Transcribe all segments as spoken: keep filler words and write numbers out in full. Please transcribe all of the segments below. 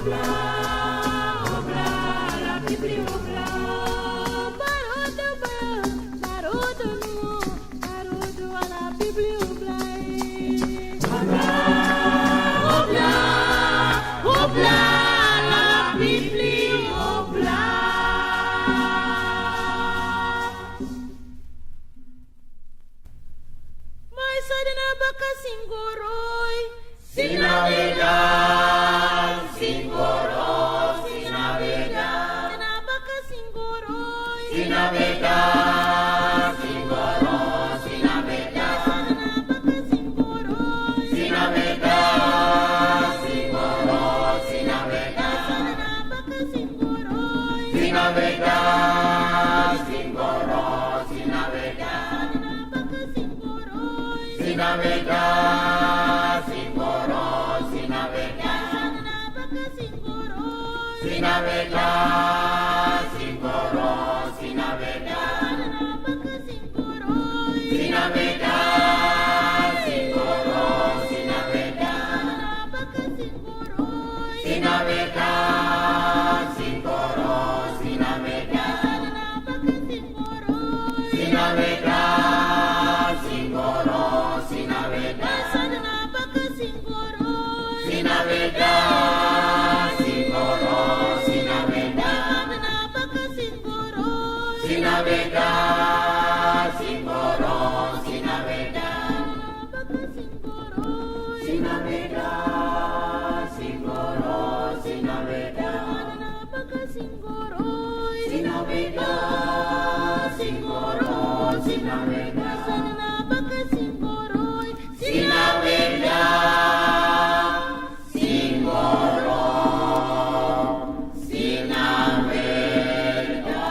Mai sa de na baka singoroi. Sinabeda, singoro, sinabeda. Na baka singoroi. Sinabeda, singoro, sinabeda. Na baka singoroi. Sinabeda, singoro, sinabeda. Na baka singoroi. Sinabeda, singoro, sinabeda. Sinabeda, singoro, sinabeda. Sinabeda, singoro, sinabeda. Sinabeda, singoro, sinabeda. Sinabeda, singoro, sinabeda. Sinabeda, singoro, sinabeda. Sinabeda, singoro, sinabeda. Sinabeda, singoro, sinabeda. Sinabeda, singoro, sinabeda. Sinabeda, singoro, sinabeda. Sinabeda, singoro, sinabeda.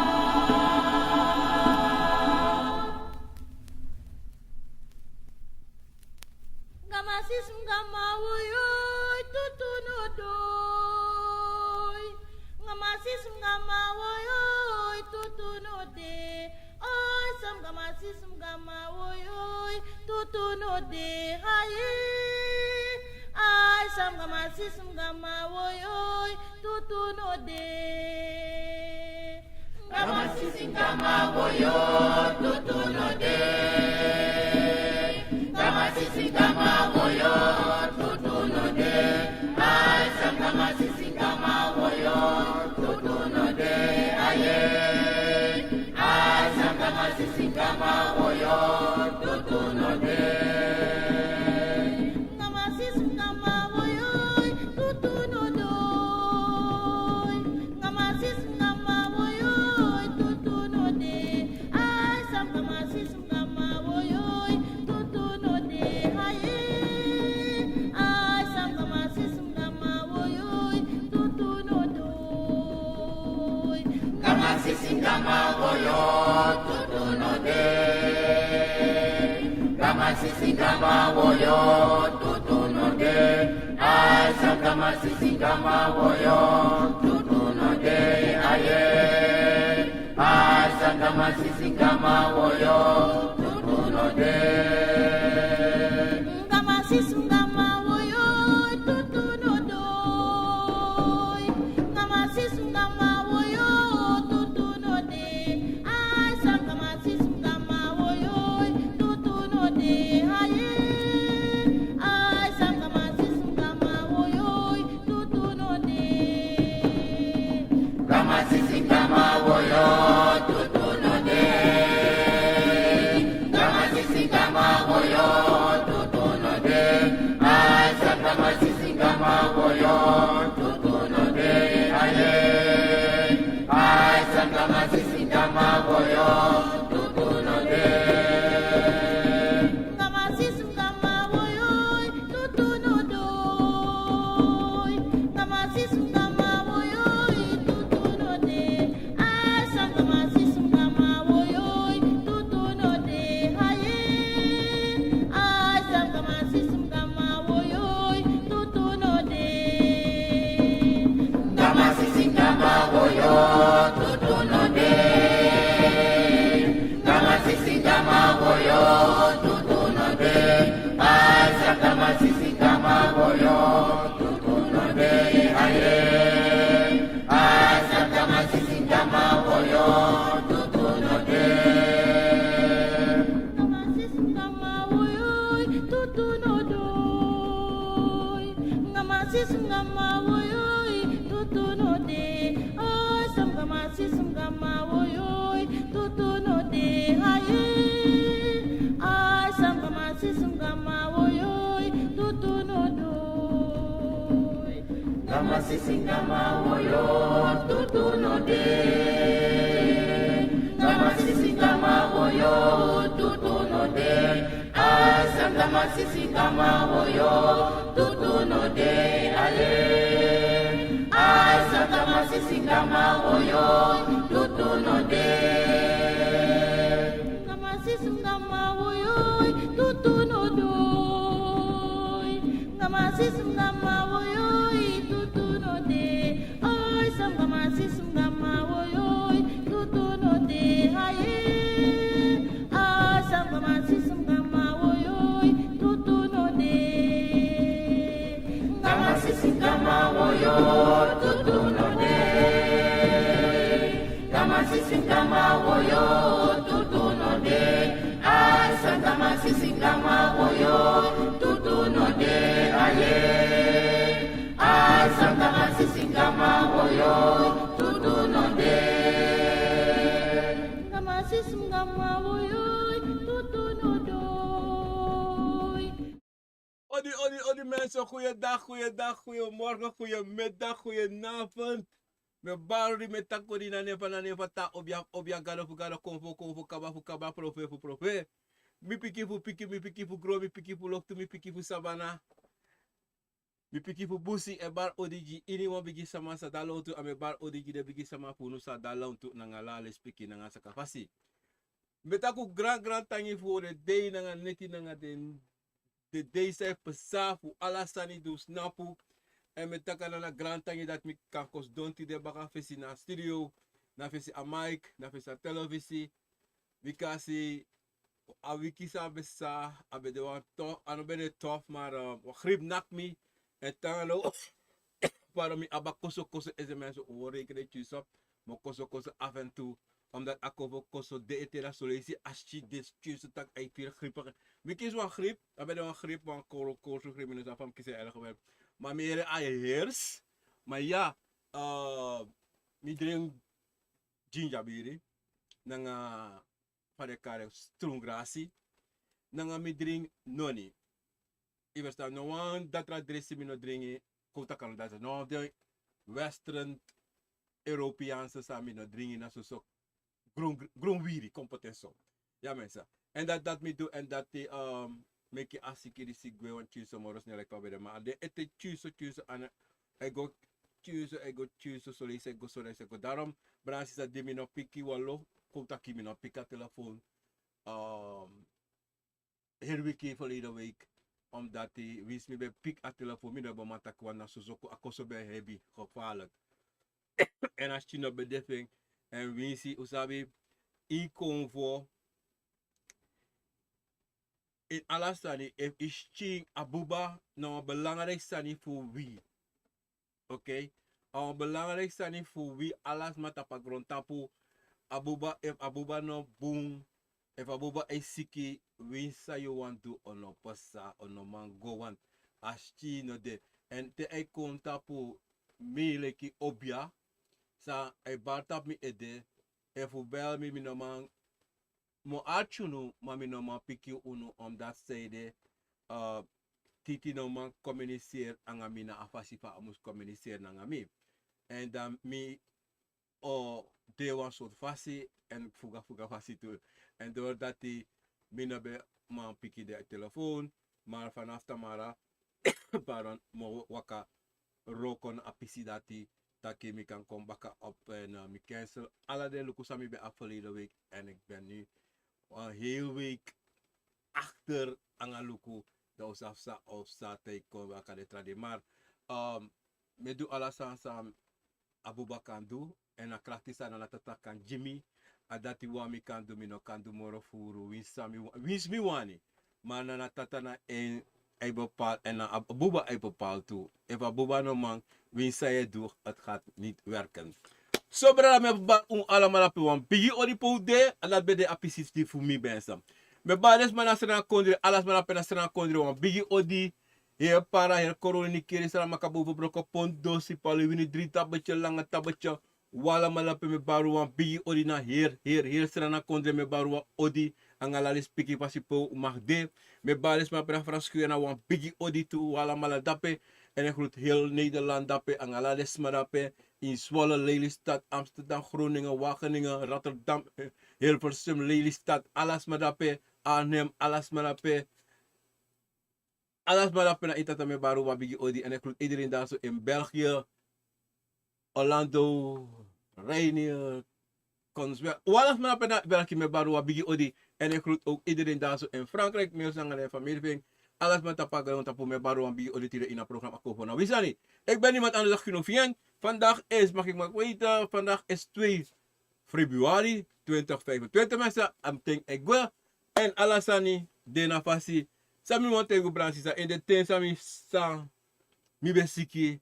Nga masisi nga mawoyoi, tutu no doi. Nga masisi nga mawoyoi, tutu no de. Ai, sam nga masisi nga mawoyoi, tutu no de. Aye. Ai, sam nga masisi nga mawoyoi, tutu no de. Nga masisi nga mawoyo, tutu no de. Nga masisi nga mawoyo, tutu no de. Ai, sam nga masisi nga mawoyo, tutu no de. Aye. Ai, sam nga masisi nga mawoyo, tutu no de. Nga masisi nga mawoyoi, tutu no doi. Nga masisi nga mawoyoi, tutu no de. Ai, sam nga masisi nga mawoyoi, tutu no de. Aye. Ai, sam nga masisi nga mawoyoi, tutu no doi. Nga masisi nga mawoyo, tutu no de. Nga masisi nga mawoyo, tutu no de. Ai, sam nga masisi nga mawoyo, tutu no de. Aye. Ai, sam nga masisi nga mawoyo, tutu no de. Nga masisi nga mawoyo, tutu no doi. Nga masisi nga mawoyo, tutu no de. Ai, sam nga masisi nga mawoyo, tutu no de. Aye. Ai, sam nga masisi nga mawoyo, tutu no de. Nga masisi nga mawoyo, tutu no de. Nga masisi nga ma Sisi, nga ma woyo, tutu no de. Nga ma sisi, nga ma woyo, tutu no de. Ai, sa nga ma sisi, nga ma woyo, tutu no de. Aye. Ai, sa nga ma sisi, nga ma woyo, tutu no de. Nga ma sisi, nga ma woyo, tutu no de. Nga ma sisi, nga ma woyo, tutu no de. Ai, sa nga ma sisi, nga ma woyo, tutu no de. Aye. Ai, sa nga ma sisi, nga ma woyo, tutu no de. Nga ma sisi, nga ma woyo, tutu no de. Nga ma sisi, nga ma woyo, tutu no de. Ai, sa nga ma sisi, nga ma woyo, tutu no de. Aye. Ai, sa nga ma sisi, nga ma woyo, tutu no de. Nga ma sisi, nga ma woyo, tutu no de. Odi, odi, odi mensen, goeiedag, goeiedag, goeiemorgen, goeiemiddag, goedenavond. Mi e bari odi, mi e taki odi na nen fu, na nen fu a taa obia, obia, gado fu gado, konfo fu konfo, kaba fu kaba, profeti fu profeti. Mi pikin fu pikin, mi pikin fu gron, mi pikin fu loktu, mi pikin fu sabana. Mi pikin fu busi, e bari odi gi iniwan bigi sama san de na lontu, a mi e bari odi gi den bigi sama fu unu san de na lontu, nanga ala lespeki, nanga sakafasi. Mi e taki un gran, gran tangi fu den dei nanga neti nanga den, den dei san e pasa fu ala sani di un snapu. Èn mi e taki a na wan gran tangi dati mi kan kon sidon tide baka fesi na studio, na fesi a mic, na fesi a telefisi. Bika a wiki san ben pasa, a ben de wan tof, a no ben de tof, maar, eh, wan griep naki mi. Èn te a no, pardon, mi abi koso koso, esi mensen, un o reken den tyuso, mi o koso koso af en toe. Omdat a kon fu koso de ete, dan son leisi a skin de tyuso taki a e firi griep. Mi kisi wan griep, a ben de wan griep, wan koro, korsu griep, mi no sabi fa mi kisi en erg wel. Maar mi yere a e hers. Maar ja, eh, mi drink ginger beer, nanga fa den e kari en, strungrasi, nanga mi drink noni. Yu ferstan, no wan datra dresi mi no dringi, kon taki a no datra, no wan fu den Western Europeanse san mi no dringi, na soso grun, grun wiri, kon poti en so. Ya, mensen. Èn dati, dati mi du, èn dati, um, meki a siki disi gwe wan tyuso moro snel, leki fa a ben de. Ma a de ete tyuso, tyuso, a no e go tyuso, e go tyuso, son leisi e go, son leisi e go. Daarom, brada, sisa, di mi no piki wan lo, kon taki mi no piki a telefon. Um, heri wiki, verleden week, omdat winsi mi ben piki a telefon, mi no ben man taki wan, na soso kon, a koso ben hebi, gevaarlijk. Èn a skin no ben de fu en, èn winsi, un sabi, ini konfo, ini ala sani, efu yu skin, a buba na wan belangrijk sani fu wi. Oké? A wan belangrijk sani fu wi ala sma tapu a grontapu. A buba, efu a buba no bun, efu a buba e siki, winsi san yu wani du, a no pasa, a no man go, want a skin no de. Èn te a e kon tapu mi leki obia, san a e bari tapu mi ede, efu un bel mi, mi no man, mi o arki unu, ma mi no man piki unu, omdat sanede, eh, Titi no man communiceer nanga mi na a fasi fa a mus communiceer nanga mi. Èn dan mi o de wan sortu fasi, èn fuga fuga fasi tu. Èn doordat mi no ben man piki den telefon, maar vanaf tamara, pardon, mi o waka wroko na a pisi dati, taki mi kan kon baka op, èn, eh, mi cancel ala den luku san mi ben abi verleden week. En ik ben nu een heel week achter nanga luku, dan un sabi san, of san te kon baka den tra dei. Maar, um, mi e du ala sani san a buba kan du, èn a krakti san a tata kan gi mi, a dati wan mi kan du, mi no kan du moro furu, winsi san mi wa-, winsi mi wani. Maar na a tata na en a e bepaal, èn na a buba a e bepaal tu. Efu a buba no man, winsi san yu e du, het gaat niet werken. So brada, mi e bari un alamala pe wan bigi odi pe un de, a dati ben de a pisi fu mi, mensen. Mi e bari den sma na Sranan kondre, ala sma na pe na Sranan kondre, wan bigi odi. Heri Para, heri Coronie, Kiri, Saramacca, Boven, Broko, Pont, Dosi, Palu, Wini, Drie Tabetje, Lange Tabetje. Un alamala pe, mi e bari wan bigi odi na heri, heri, heri Sranan kondre, mi e bari wan odi. Nanga ala lespeki fasi pe un mag de. Mi e bari den sma pe na Frankrijk, na wan bigi odi tu, un alamala dape. En ik groet heel Nederland dape, anga ala den sma dape. In Zwolle, Lelystad, Amsterdam, Groningen, Wageningen, Rotterdam, eh, Hilversum, Lelystad, ala sma dape, Arnhem, ala sma dape. Ala sma dape na ita, mi e bari un wan bigi odi. En ik groet iedereen daar zo in België, Orlando, Reinier, Konsberg. Ala sma dape na België, mi e bari un wan bigi odi. En ik groet ook iedereen daar zo in Frankrijk, mi e sanga den famiri fu en. Ala sma tapu a grontapu, mi e bari un wan bigi odi tide ini a programma Akomfo na wi sani. Ik ben niemand anders dan Gino Fien. Vandaag is, mag ik maar weten, vandaag is twee februari twintig vijfentwintig, mensen. Am ten e gwe. En ala sani de na fasi. San mi wani taigi un, brada nanga sisa, in den ten san mi, san mi ben siki,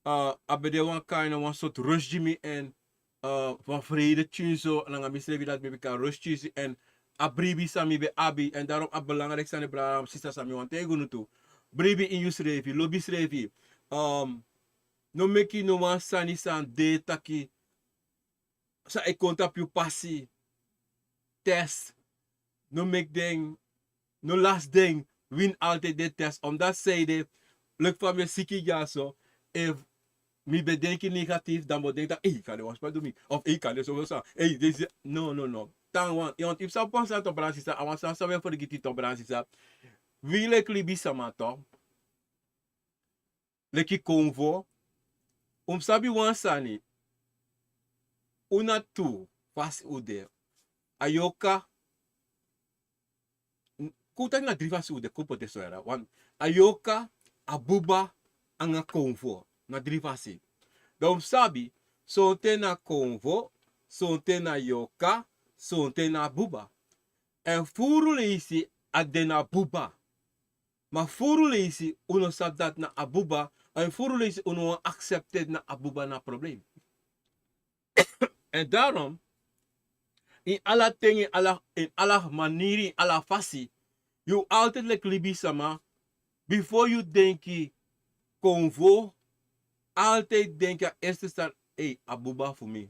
eh, a ben de wan kaina, wan sortu rust gi mi, en, eh, wan vrede tyunso nanga misrefi, dati mi ben kan rust tyunsi, en a bribi san mi ben abi. En daarom a belangrijk sani, brada nanga sisa, san mi wani taigi unu tu. Bribi ini yusrefi, lobi yusrefi. Ehm, no meki no wan sani san de taki san e kon tapu yu pasi. Test. No meki den, no lasi den wini altijd den test. Omdat zij de, leki fa mi e siki dyaso, efu mi ben denki negatief, dan mi o denki taki, ei, kan de wan sma du mi. Of ei, kan de so so. Ei, disi, no, no, no. Tan wan, yu mus sabi wan sani tu, brada nanga sisa, a wan sani san wi e fergiti tu, brada nanga sisa. Wi leki libisma tu, leki konfo, un mus sabi wan sani. Un na tu fasi un de. A yorka, n-, kon un taki na dri fasi un de, kon un poti en so ya. Wan, a yorka, a buba, anga konfo. Na dri fasi. Dan un mus sabi, sonten na konfo, sonten na yorka, sonten na buba. En furu leisi a de na buba. Ma furu leisi un no sabi dati na a buba, en furu leisi un no wani accepteer na a buba na problem. En daarom, in ala ten, in ala, in ala maniri, in ala fasi, yu altijd leki libisma, before yu denki konfo, altijd denki a eerste sani, ei, a buba fu mi.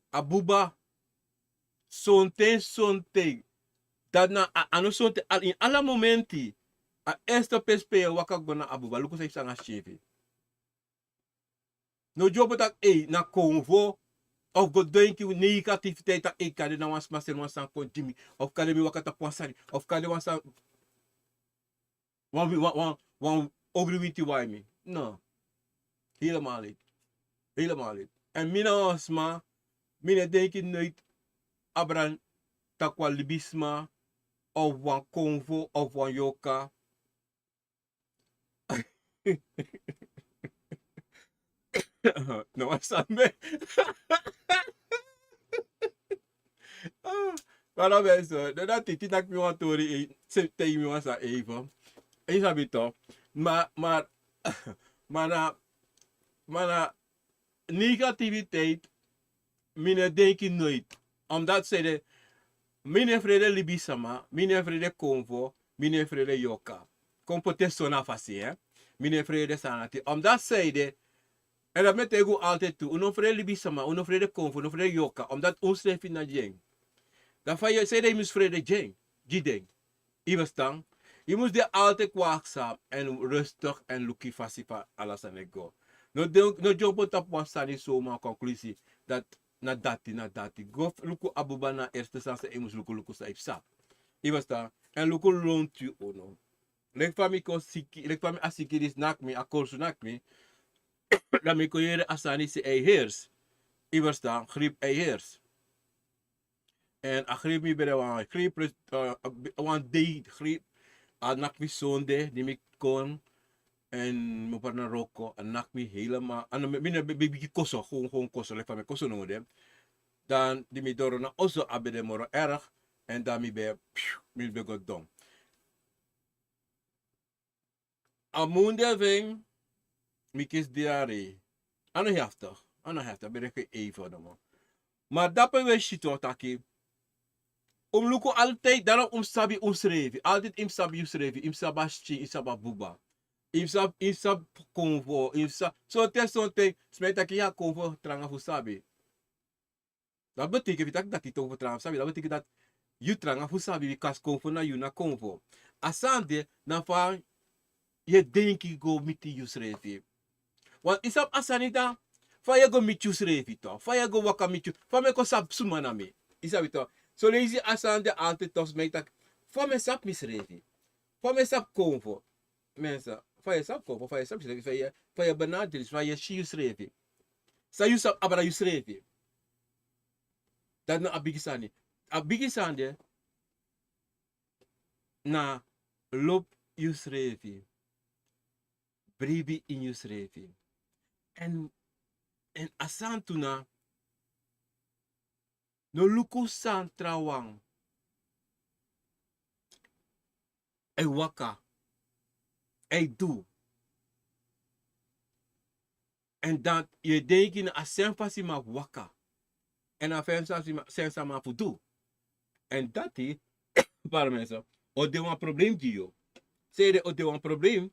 A buba, sonten, sonten. Dati na a, a no sonten, al, in ala momenti, a eerste peesi pe yu e waka go na a buba, luku san yu psa nanga sikin fi yu. No dyompo taki, ei, na konfo, of go denki negativiteit taki, ei, kande na wan sma seni wan sani kon gi mi, of kande mi waka tapu wan sani, of kande wan sani, wan, wan, wan, wan ogri winti wai mi. No. Helemaal niet. Helemaal niet. En mi na wan sma, mi no e denki nooit abra taki wan libisma, of wan konfo, of wan yorka. No, wan sani mi. Ah, ma no ben so. No, dati, tide taki mi wan tori, eh, se, taigi mi wan sani even. Yu sabi toch. Ma, ma, ma na, ma na negativiteit, mi no e denki nooit. Omdat zij de, mi no e frede libisma, mi no e frede konfo, mi no e frede yorka. Kon poti en so na fasi, hè. Mi no e frede sani ati. Omdat zij de, en dati mi e taigi un altijd tu, un no frede libisma, un no frede konfo, un no frede yorka, omdat unsrefi na gi en. Dan fa yu, zij de yu mus frede gi en, gi den. Yu e ferstan? Yu mus de altijd waakzaam en rustig en luku fasi fa ala sani e go. No de, no dyompo tapu wan sani zomaar conclusie dati na dati, na dati. Go f-, luku a buba na eerste sani san yu mus luku, luku san yu psa. Yu e ferstan? En luku lontu unu. Leki fa mi kon siki, leki fa mi a siki disi naki mi, a korsu naki mi. Dan mi kon yere a sani se e heersi. Yu e ferstan? Griep e heersi. En a griep, mi ben de wan griep, eh, wan dei griep. A naki mi sonde, di mi kon. En mi o pari na wroko, a naki mi helemaal. A no, mi, mi no be, be bigin koso, gewoon, gewoon koso, leki fa mi e koso now de. Dan di mi doro na oso, a ben de moro erg. En dan mi ben, psh, mi ben go don. A mun de fu en, mi kisi diarree. A no heftig, a no heftig, a ben de even nomo. Ma dape wi e si toch taki, un mus luku altijd, daarom un mus sabi unsrefi. Altijd yu mus sabi yusrefi, yu mus sabi a sikin, yu mus sabi a buba. Yu mus sabi, yu mus sabi konfo, yu mus sabi, sonten, sonten, sma e taki ya konfo tranga fu sabi. Dati betekent, efu yu taki dati yu tranga fu sabi, dati betekent dati yu tranga fu sabi, bika konfo na yu na konfo. A sani de, na fa yu e denki go miti yusrefi. Want yu sabi a sani dan, fa yu e go miti yusrefi tu, fa yu e go waka miti yu, fa mi e kon sabi suma na mi. Yu sabi tu, soleisi a sani de altijd tu, mi e taki, fa mi e sabi misrefi, fa mi e sabi konfo. Mensen, fa yu e sabi konfo, fa yu e sabi yusrefi, fa yu e, fa yu e benadri, fa yu e si yusrefi, san yu sabi abra yusrefi. Dati na a bigi sani. A bigi sani de na lobi yusrefi, bribi ini yusrefi. En, en a sani tu na, no luku san trawan e waka, e du. En dan yu e denki na a sen fasi man fu waka, en a sen fasi man, sen san man fu du. En dati, para mensen, o de wan probleem gi yu. Sede o de wan probleem,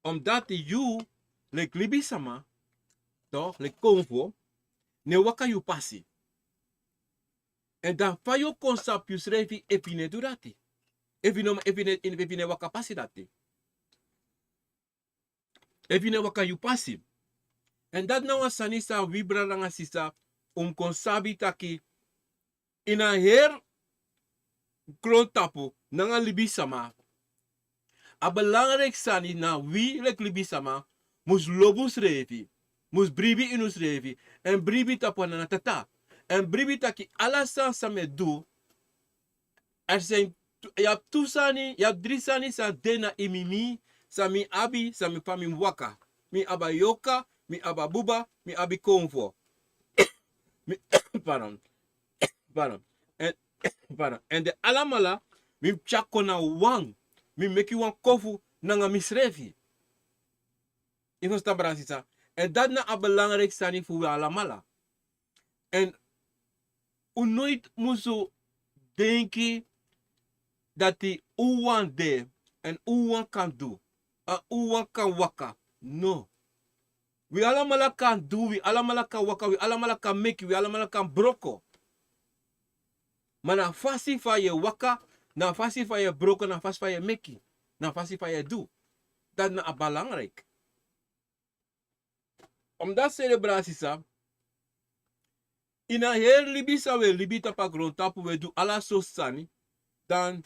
omdat yu, leki libisama, toch, leki konfo, no e waka yu pasi. En dan fa yu o kon sabi yusrefi efu yu no e du dati? Efu yu no, efu yu no, efu yu no e waka pasi dati? Efu yu no e waka yu pasi? En dati na wan sani san wi brada nanga sisa, un mus kon sabi taki, ini a heri grontapu nanga libisama, a belangrijk sani na wi leki libisama mus lobi unsrefi, mus bribi ini unsrefi, en bribi tapu a nana tata, en bribi taki ala sani san mi e du, er zijn, yu abi tu sani, yu abi dri sani san de na ini mi, san mi abi, san mi, fa mi mus waka. Mi abi a yorka, mi abi a buba, mi abi konfo. Mi, pardon. Pardon. En, pardon. En den alamala, mi mus tyari kon na wan, mi mus meki wan kofu nanga misrefi. Yu ferstan, brada sisa? En dati na a belangrijk sani fu wi alamala. En un noiti musu denki dati un wan de, en un wan kan du, en un wan kan waka. No. Wi alamala kan du, wi alamala kan waka, wi alamala kan meki, wi alamala kan broko. Ma na a fasi fa yu e waka, na a fasi fa yu e broko, na a fasi fa yu e meki, na a fasi fa yu e du. Dati na a belangrijk. Omdat sede, brada sisa, ini a heri libi san wi e libi tapu a grontapu, wi e du ala sortu sani, dan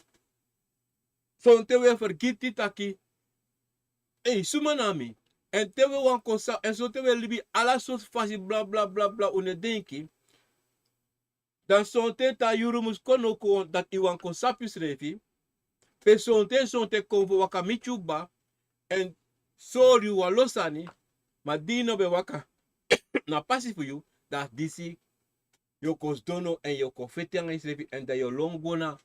sonten wi e fergiti taki, ei, suma na mi? En te wi wani kon sa, en sonten wi e libi ala sortu fasi, bla, bla, bla, bla, un no e denki. Dan sonten te a yuru mus kon now kon dati yu wani kon sabi yusrefi. Pe sonten, sonten konfo waka miti yu kba, en sori yu wan lo sani, ma di yu no ben waka na a pasi fu yu, dan disi yu o kon sidon now en yu o kon feti nanga yusrefi, en dan yu o lon go na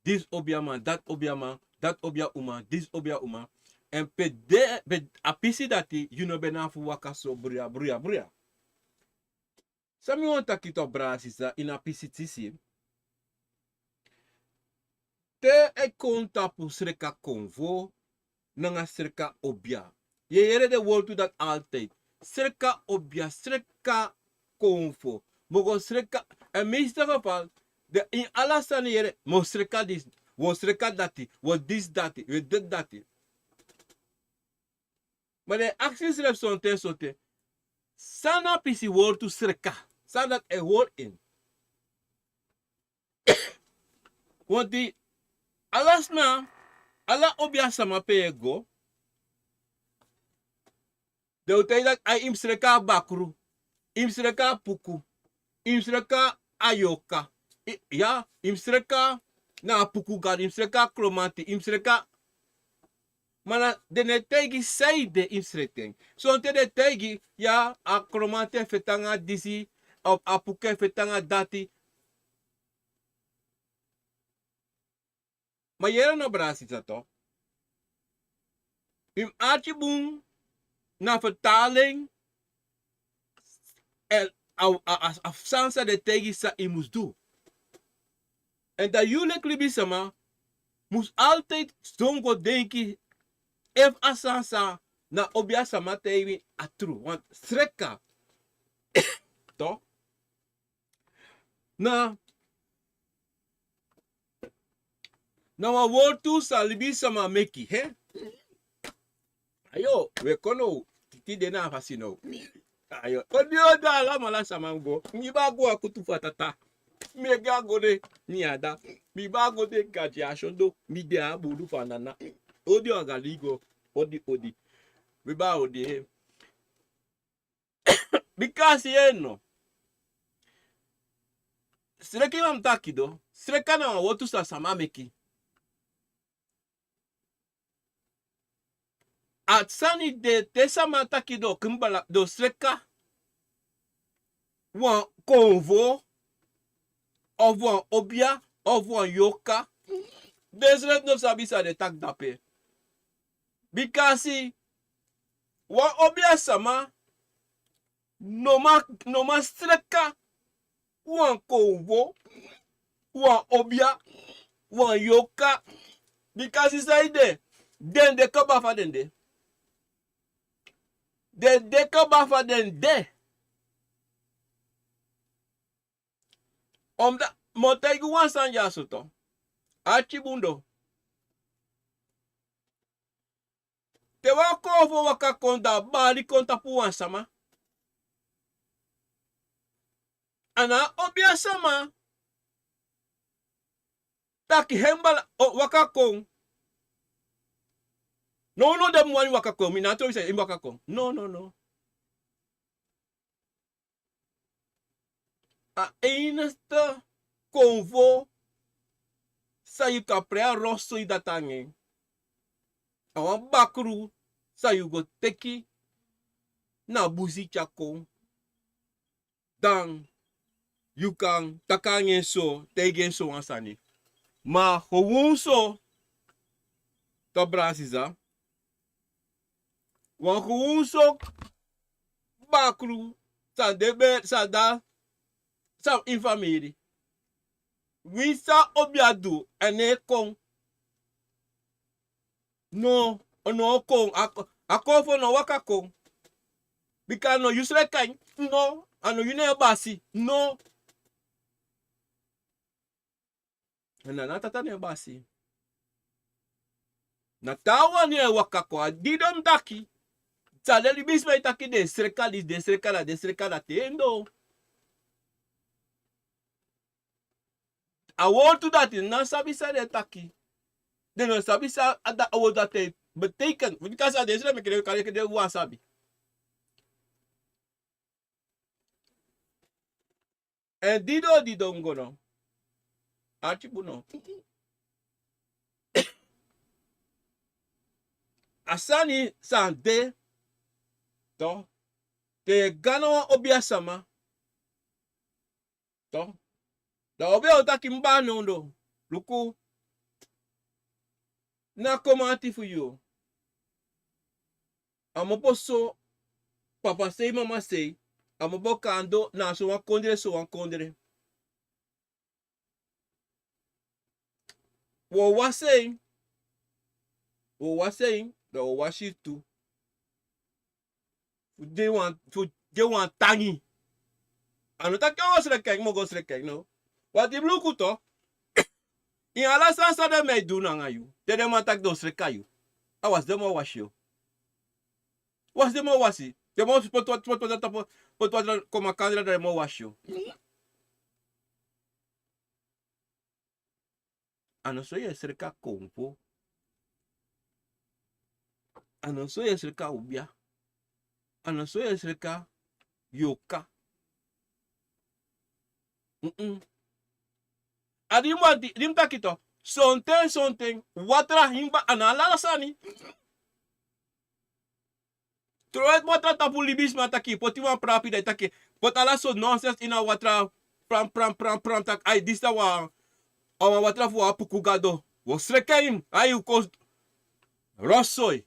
disi obiaman, dati obiaman, dati obia uma, disi obia uma. En pe de, pe a pisi dati yu no ben na fu waka so bruya, bruya, bruya. San mi wani taki tu, brada sisa, ini a pisi disi. Te a e kon tapu sreka konfo nanga sreka obia. Yu e yere den wortu dati altijd. Sreka obia, sreka konfo. Mi o go sreka, en meeste geval, den ini ala sani yu e yere, mi o sreka disi, wi o sreka dati, wi o disi dati, wi o deti dati. Ma den e aksi yusrefi sonten, sonten, san na a pisi wortu sreka? San dati e hori ini? Want ala sma, ala obiasma pe yu e go, den o taigi yu taki ai, yu mus sreka a bakru, yu mus sreka a puku, yu mus sreka a yorka, i, ya, yu mus sreka na a puku gadu, yu mus sreka a kromanti, yu mus sreka. Ma na den no e taigi yu saide yu mus sreka en. Sonten den e taigi yu, ya, a kromanti e feti nanga disi, a, a puku e feti nanga dati. Ma yere no, brada sisa, toch. Yu mus arki bun na vertaling, en a, a, a, a sani san den e taigi yu san yu mus du. En dan yu leki libisma mus altijd sidon go denki efu a sani san na obiasma taigi yu a tru. Want sreka, toch, na, na wan wortu san libisma meki, hè? Ayo, we kon now. Titi de na a fasi now. Ayo, odi odi alamala sama go. Mi ba go a kutu fu a tata. Mi e gi a gode, mi a da. Mi ba go de gadi a sondo. Mi de a buulu fu a nana. Odi a gali go. Odi, odi. Mi ba odi, eh. Bika a si en no. Sreka yu man taki do. Sreka na wan wotu san sama meki. A sani de te sama taki do kimbala do sreka wan konvo of wan obia of wan yoka. Den srefi no sabi san den taki dape. Bika a si wan obia sama no man, no man sreka wan konvo, wan obia, wan yoka. Bika a si san ede, den de kaba fa den de. Den de kaba fa den de. Omda, mi o taigi wan sani dyaso tu. Ati bun do. Te wan konvo waka kon, da a bari kon tapu wan sama. A na a obia sama taki hembala o waka kon. No, no, den mu wani waka kon, mi na a toli san yu waka kon. No, no, no. A enigste konvo san yu kan prei a rosoi dati anga en, a wan bakru san yu go teki na busi tyari kon. Dan yu kan taki anga en so, taigi en so wan sani. Ma gewoon so, to brada sisa. Wan gewoon so bakru san de be, san de, san ini famiri. Winsi a obia du, a no e kon. No, a no o kon, a, a konvo no waka kon. Bika a no yu sreka en, no, a no yu na en basi, no. A na a tata na en basi. Na taawan na e waka kon, a di den mu taki. San den libisma e taki den sreka disi, den sreka dati, den sreka dati, en do. A wortu dati, den no sabi san den e taki. Den no sabi san a da, a wortu dati e betekent. Fu di kan san den sreka meki den kari eke den wan sabi. En di den o didon go no. Ati bun no. A sani san de. To. Te yu e go na wan obia sama. To. Da obia o taki mi baa no no. Luku. Na komati fu yu. A mu opo so papa sei, mama sei. A mu opo kando na so wan kondre, so wan kondre. Wo wasi en. Wo wasi en, da wo wasi yu tu. Fu de wan, fu de wan tangi. A no taki a o sreka en, mi o go sreka en, no. Wan di mi luku tu. Ini ala sani san den man e du nanga yu. Te den man taki den o sreka yu. A wasi den man o wasi yu. Wasi den man o wasi. Den man o poti watra, poti watra, poti watra kon makandra dan den man o wasi yu. A no so yu e sreka konfo. A no so yu e sreka ubia. A no so yu e sreka yoka. Mm-mm. A di mi wani, di mi taki tu. Sonten, sonten. Watra, himba, a na ala sani. Trowe watra tapu libisma taki, poti wan prapi dan yu taki, poti ala so nonsens ini a watra, pram, pram, pram, pram, taki, ai, disi na wan, a wan watra fu wan Apuku gado. Wo sreka en, ai, u kon, rosoi.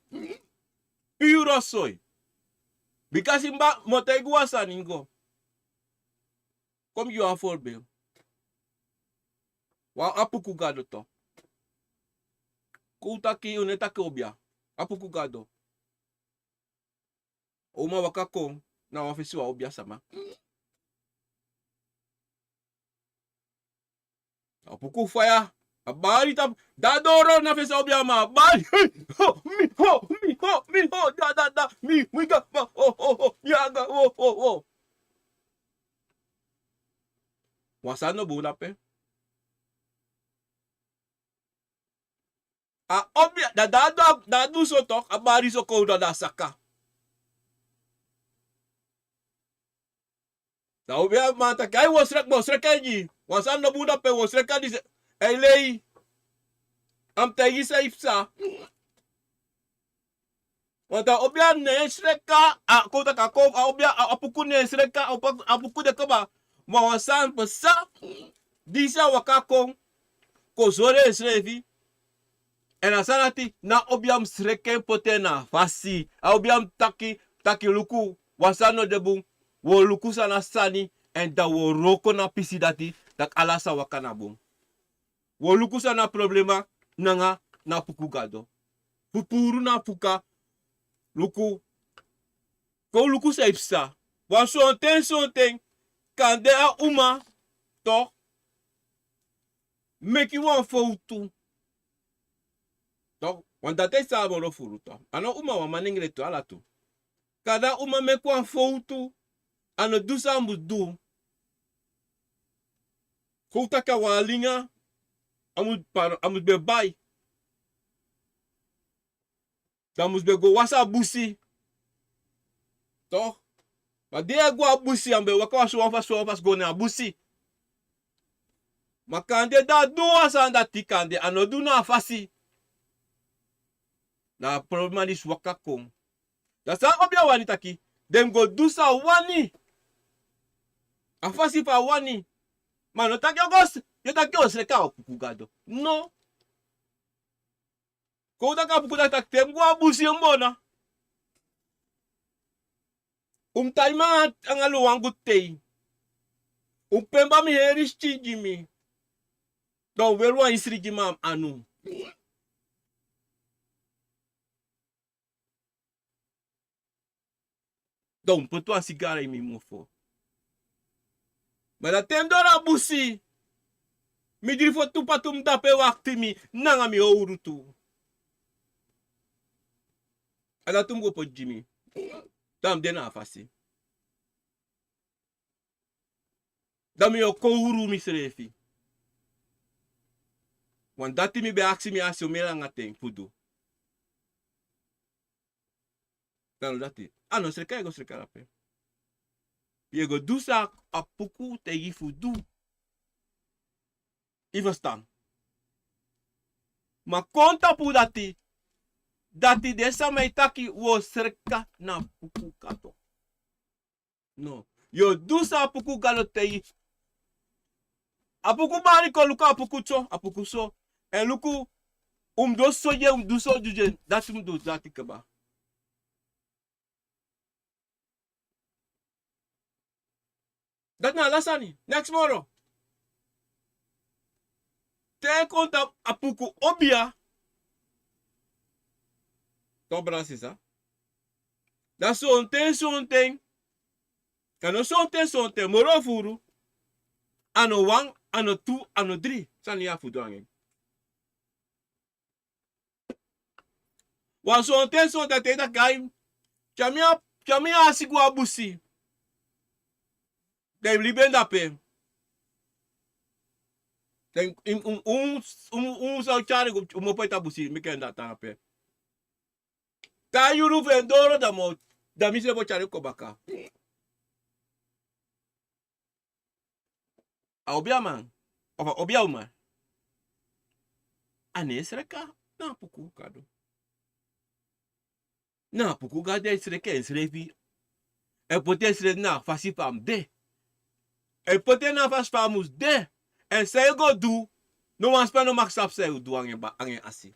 Piu rosoi. Bika simba, mi o taigi wan sani go. Kon mi gi wan voorbeeld. Wan Apuku gado tu. Kon u taki, u no e taki obia. Apuku gado. Uma waka kon na wan fesi wan obia sama. A puku faya. A bari tapu. Da doro na fesi a obia man. A bari. Ho, mi, ho, mi. ho, mi ho, da, da, da, mi, mi ga, ma, ho, ho, ho, mi aga, ho, ho, ho. Wan sani no bun dape. A obia, da, da, da, da du so toch, a bari so kon, da, da saka. Da obia man taki, ai, wi o sreka, wi o sreka en gi. Wan sani no bun dape, wi o sreka disi. Ai lei. A mu taigi san yu psa. Want a obia no e sreka, a kon taki a kon, a obia, a, a puku no e sreka, a puku, a puku de kaba. Ma wan sani psa. Disi a waka kon. Kon sori ensrefi. Èn a sani dati, na obia mu sreka en poti en na a fasi. A obia mu taki, taki luku, wan sani no de bun. Wi o luku san na sani, èn da wi o wroko na pisi dati, taki ala san waka na bun. Wi o luku san na problema, nanga na puku gado. Fu puru na puka, luku. Kon luku san e psa. Wan sonten, sonten, kande a uma, toch, meki wan fowtu. Toch, want dati e sa moro furu toch. A no uma, wan manengre tu, ala tu. Kande a uma meki wan fowtu, a no du san a mus du. Kon taki a wan linga, a mus paro, a mus ben bai. Da a mus ben go wasi a busi. Toch? Ma di a e go a busi, a mu ben waka wan sowan fasi, sowan fasi go na a busi. Ma kande da a du wan sani dati, kande a no du na a fasi. Na a problema disi waka kon. Da san a obia wani taki, den go du san a wani. A fasi fa a wani. Ma no taki yu o go s-, yu o taki yu o sreka a puku gado. No. Kon taki a puku dati taki te mi go a busi en bona. Un mu tai mi anga lowangu tei. Un mu pemba mi heri skin gi mi. Da un weri wan isri gi mi a mi anu. Da un mu poti wan sigara ini mi mofo. Ma da te mi doro a busi, mi diri fu tu patu mu de ape wakti mi, nanga mi owru tu. A dati un mu go poti gi mi. Da mi de na a fasi. Da mi o kowru misrefi. Want dati mi ben aksi mi a so mi langa ten fu du. Dan dati. A no sreka yu e go sreka dape. Yu e go du san a puku taigi fu du. Yu ferstan. Ma kon tapu dati. Dati den sama e taki wi o sreka na puku gado. No. Yu o du san a puku gado taigi. A puku bari kon luku a puku so, a puku so. Èn luku, un mu du so gi en, un mu du so gi en, dati un mu du dati kaba. Dati na ala sani. Neks moro. Te kon tapu a puku obia. Toch, brada, sisa. Da sonten, sonten. A no sonten, sonten, moro furu. A no wan, a no tu, a no dri. San yu abi fu du anga en. Wan sonten, sonten, te yu taki: Ai, tyari mi a, tyari mi a asi go a busi. Da yu libi en dape. Da yu, un, un, un, un, un sa tyari go, un mu opo ete a busi, meki en da tan ape. Te a yuru fu en doro, da mi o, da mi srefi o tyari kon baka. A obiaman, of a obiauman, a no e sreka na a puku gado. Na a puku gado e sreka ensrefi. A e poti ensrefi na a fasi fa a mu de. A e poti en na a fasi fa a mus de. Èn san yu go du, no wan sma no mag sabi san yu du anga en ba, anga en asi.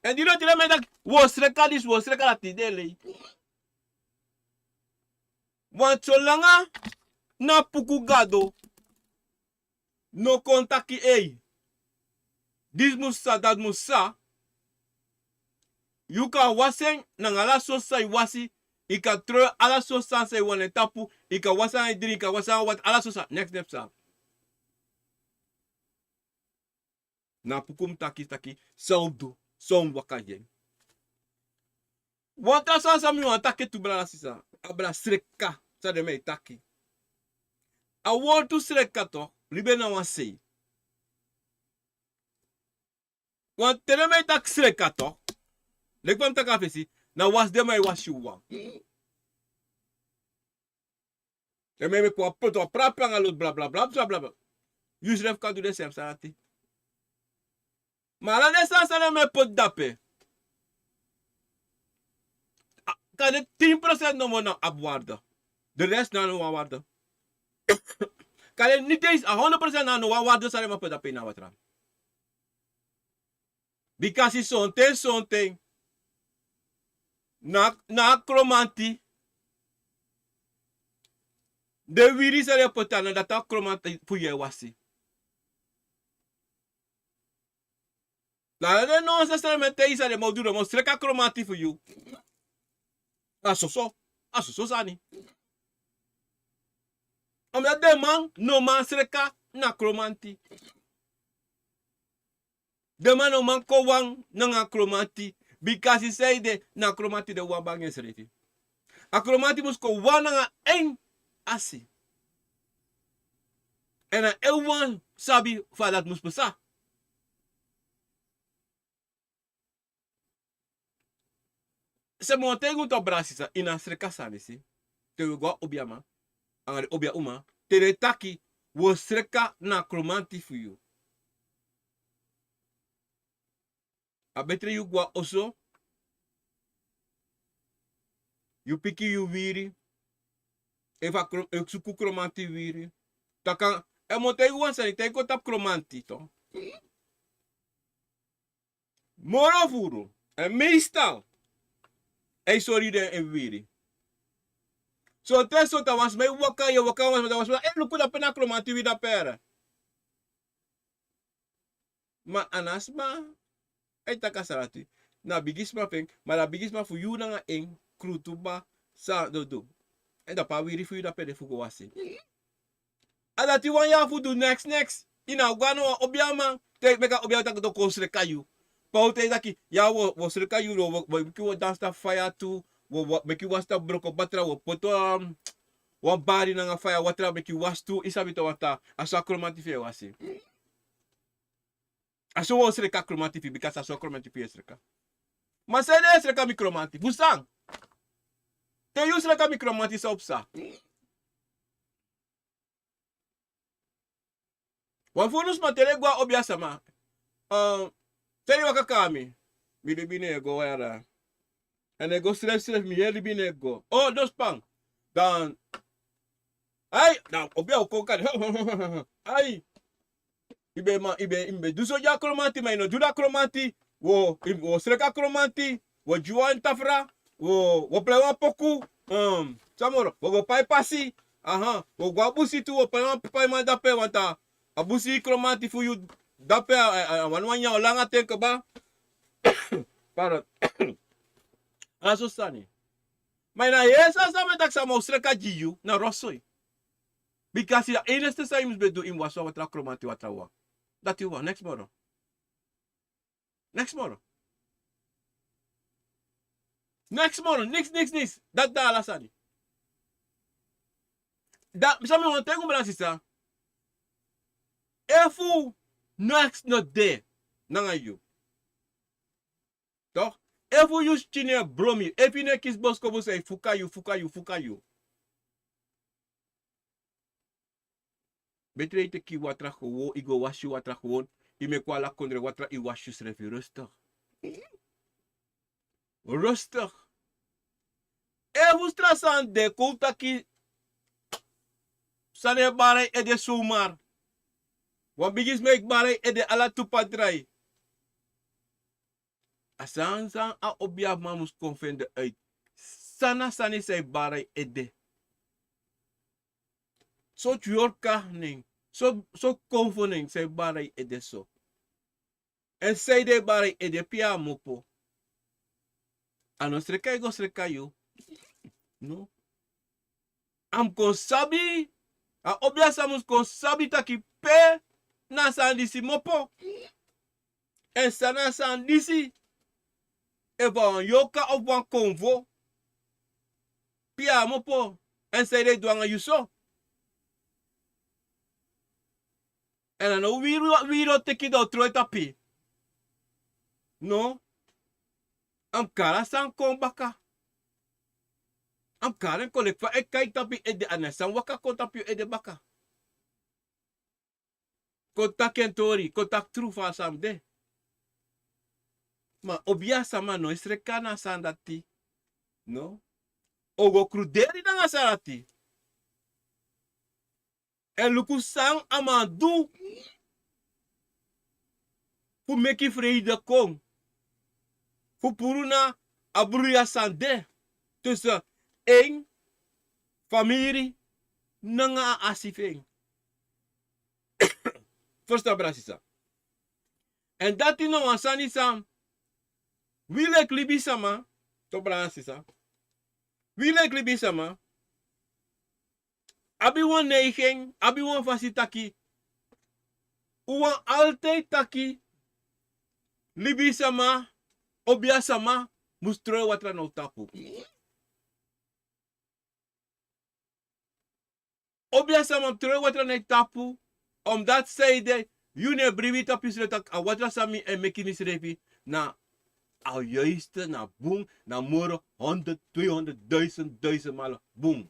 Èn di no tide mi e taki, wi o sreka disi, wi o sreka dati, den e lei. Want solanga na puku gado no kon taki: Ei, disi mus psa, dati mus psa. Yu kan wasi en nanga ala sosi san yu wasi, yu kan tron ala sosi sani san yu wani na en tapu, yu kan wasi en nanga dringi, yu kan wasi en nanga watra, ala sosi sani, neks no e psa. Na puku mi taki taki san un du, san un waka gi en. Wan tra sani san mi wani taki tu, brada sisa, abra sreka san den man e taki. A wortu sreka tok, libi en na wan sei. Wan te den man e taki sreka tok, leki fa mi taki a fesi, na wasi den man e wasi yu wawan. Den man e meki wan poti wan prapi anga lotu, bla bla bla bla bla. Yu srefi kan du den srefi sani ati. Ma ala den sani san den man e poti dape, a, kande tin procent nomo na abi warde. De rest na no wan warde. Kande niti eens a honderd procent na no wan warde san den man poti dape ini a watra. Bikasi sonten sonten na, na a kromanti, den wiri san den poti ana, dati a kromanti fu yu e wasi. Na ala den nonsens san den man e taigi san den man o du, den man o sreka kromanti fu yu. A soso, a soso sani. Omdat den man no man sreka na kromanti. Den man no man kon wan nanga kromanti, bikasi san ede, na kromanti de wan banga ensrefi. A kromanti mus kon wan nanga en asi. Èn na en wan sabi fa dati mus pasa. San mi wani taigi un tu, brada sisa, ini a sreka sani, si. Te wi go a obiaman anga den obia uma, te den taki wi o sreka na a kromanti fu yu. A betre yu go a oso, yu piki yu wiri, efu a kro-, yu suku kromanti wiri. Taki, èn mi o taigi wan sani, te yu kon tapu kromanti, to. Moro furu, èn meestal, a e sori den en wiri. Sonten sonten wan sma e waka, yu e waka, wan sma, wan sma, e luku dape na kromanti wiri dape. Ma a no sma, a e taki a sani ati. Na bigisma fu en, ma na bigisma fu yu nanga en, krutuba, san a o du. Èn dape a wiri fu yu dape de fu go wasi. A dati wan ya fu du neks neks. Yu no o go na wan obiaman, te meki a obiaman taki den o kon sreka yu. Pe a o taigi taki, ya, wi o, wi o sreka yu, wi o, wi o meki wan dansi tapu faya tu, wi o, wi o meki wasi tapu broko batra, wi o poti wan, wan bari nanga faya watra meki wasi tu, yu sabi tu, watra, a so a kromanti fu yu e wasi. A so wi o sreka kromanti fu yu, bikasi a so a kromanti fu yu e sreka. Ma san ede yu e sreka mi kromanti? Fu san? Te yu sreka mi kromanti, san o pasa? Wan furu sma te den go a obia sama. Eh, te den waka kon na mi, mi libi no e go wara. Èn den go srefsrefi, mi heri libi no e go. O, den span. Dan, ai, dan obia o kon kari. Ai. Yu ben man, yu ben, yu ben du so gi a kromanti, ma yu no du a kromanti. Wi o, wi o sreka kromanti. Wi o gi wan tafra. Wi o, wi o prei wan poku. Ehm, san moro? Wi o go pai pasi. Aha. Wi o go a busi tu, wi o pai wan, pai man dape, want a busi kromanti fu yu dape, a, a, a wani wan nyan langa ten kaba. Pardon. Ala so sani. Ma yu no yere san, san mi e taki, san mi o sreka gi yu, na rosoi. Bikasi a enigste san yu mus ben du, yu mus wasi wan watra kromanti, watra wawan. Dati wawan, neks moro. Neks moro. Neks moro, niks, niks, niks. Dati na ala sani. Da, san mi wani taigi un, brada sisa. Efu neks no de nanga yu. Toch? Efu yu skin e bromi, efu yu no e kisi boskopu, san e fuka yu, fuka yu, fuka yu. Betre yu teki watra gewoon, yu go wasi yu watra gewoon, yu meki wan lakondre watra, yu wasi yusrefi rustig. Rustig. Efu tra sani de, kon taki sani e bari ede zomaar. Wan bigisma e bari ede ala tu pa drai. A sani san a obiaman mus kon fende uit. San na sani san e bari ede. So tyorka nen, so, so konfo nen san e bari ede so. Èn san ede e bari ede, pe a mopo. A no sreka yu go sreka yu. No. A mus kon sabi, a obiaman mus kon sabi taki pe na sani disi mopo. Èn san na a sani disi? Efu a wan yoka ofu wan konfo, pe a mu opo, èn san ede e du nanga yu so? Èn a no wiri, wiri o teki dan o tron en tapu en. No. A mu kari a sani kon baka. A mu kari en kon leki fa e kai tapu yu ede, a no e sani waka kon tapu yu ede baka. Kon taki en tori, kon taki tru fa a sani de. Ma obiasama no e sreka na a sani dati. No. O go kruderi nanga a sani dati. Èn luku san a man du fu meki freide kon. Fu puru na a bruya san de tussen en famiri nanga a asi fu en. Fusutan, brada sisa. Èn dati na wan sani san wi leki libisama, to brada sisa. Wi leki libisama abi wan neiging, abi wan fasi taki un wani altijd taki libisama, obiasama mus tron en watra na un tapu. Obiasama mus tron en watra na yu tapu, omdat san ede, yu no e bribi tapu yusrefi taki a watra san mi e meki misrefi na a juiste, na bun, na moro honderd, tweehonderd, duizend, duizend malen bun.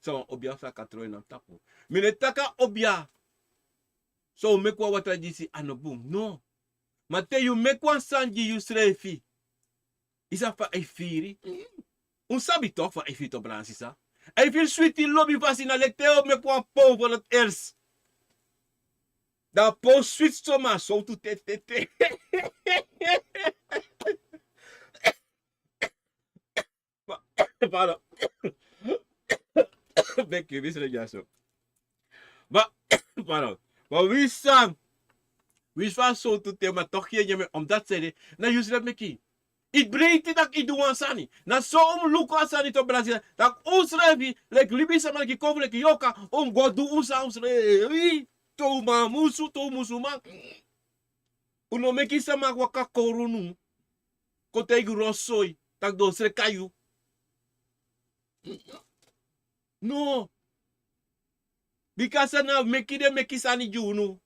San wan obiasama kan tron en na mi tapu. Mi no e taki a obia san o meki wan watra disi a no bun, no. Ma te yu meki wan sani gi yusrefi, yu sabi fa a e firi? Un sabi toch fa a e firi toch, brada sisa? A e firi switi lobi fasi, na leki te yu o meki wan pon fu dati ers. Dan a pon switi so, ma a sowtu te, te, te. Pardon. Beki, mi sreki dyaso. Ma, pardon. Ma wi san, wi san sowtu te, ma toch yu e nyan en, omdat san ede, na yusrefi meki. Yu breiti taki yu du wan sani. Na so un mus luku a sani, to, brada sisa. Taki unsrefi, leki libisama, leki konfo, leki yoka, un mus go du un sani unsrefi. Te un man musu, te un musu man. Un no meki sama waka kori unu kon taigi unu rosoi taki den o sreka yu. No. Bika san na meki den meki sani gi unu.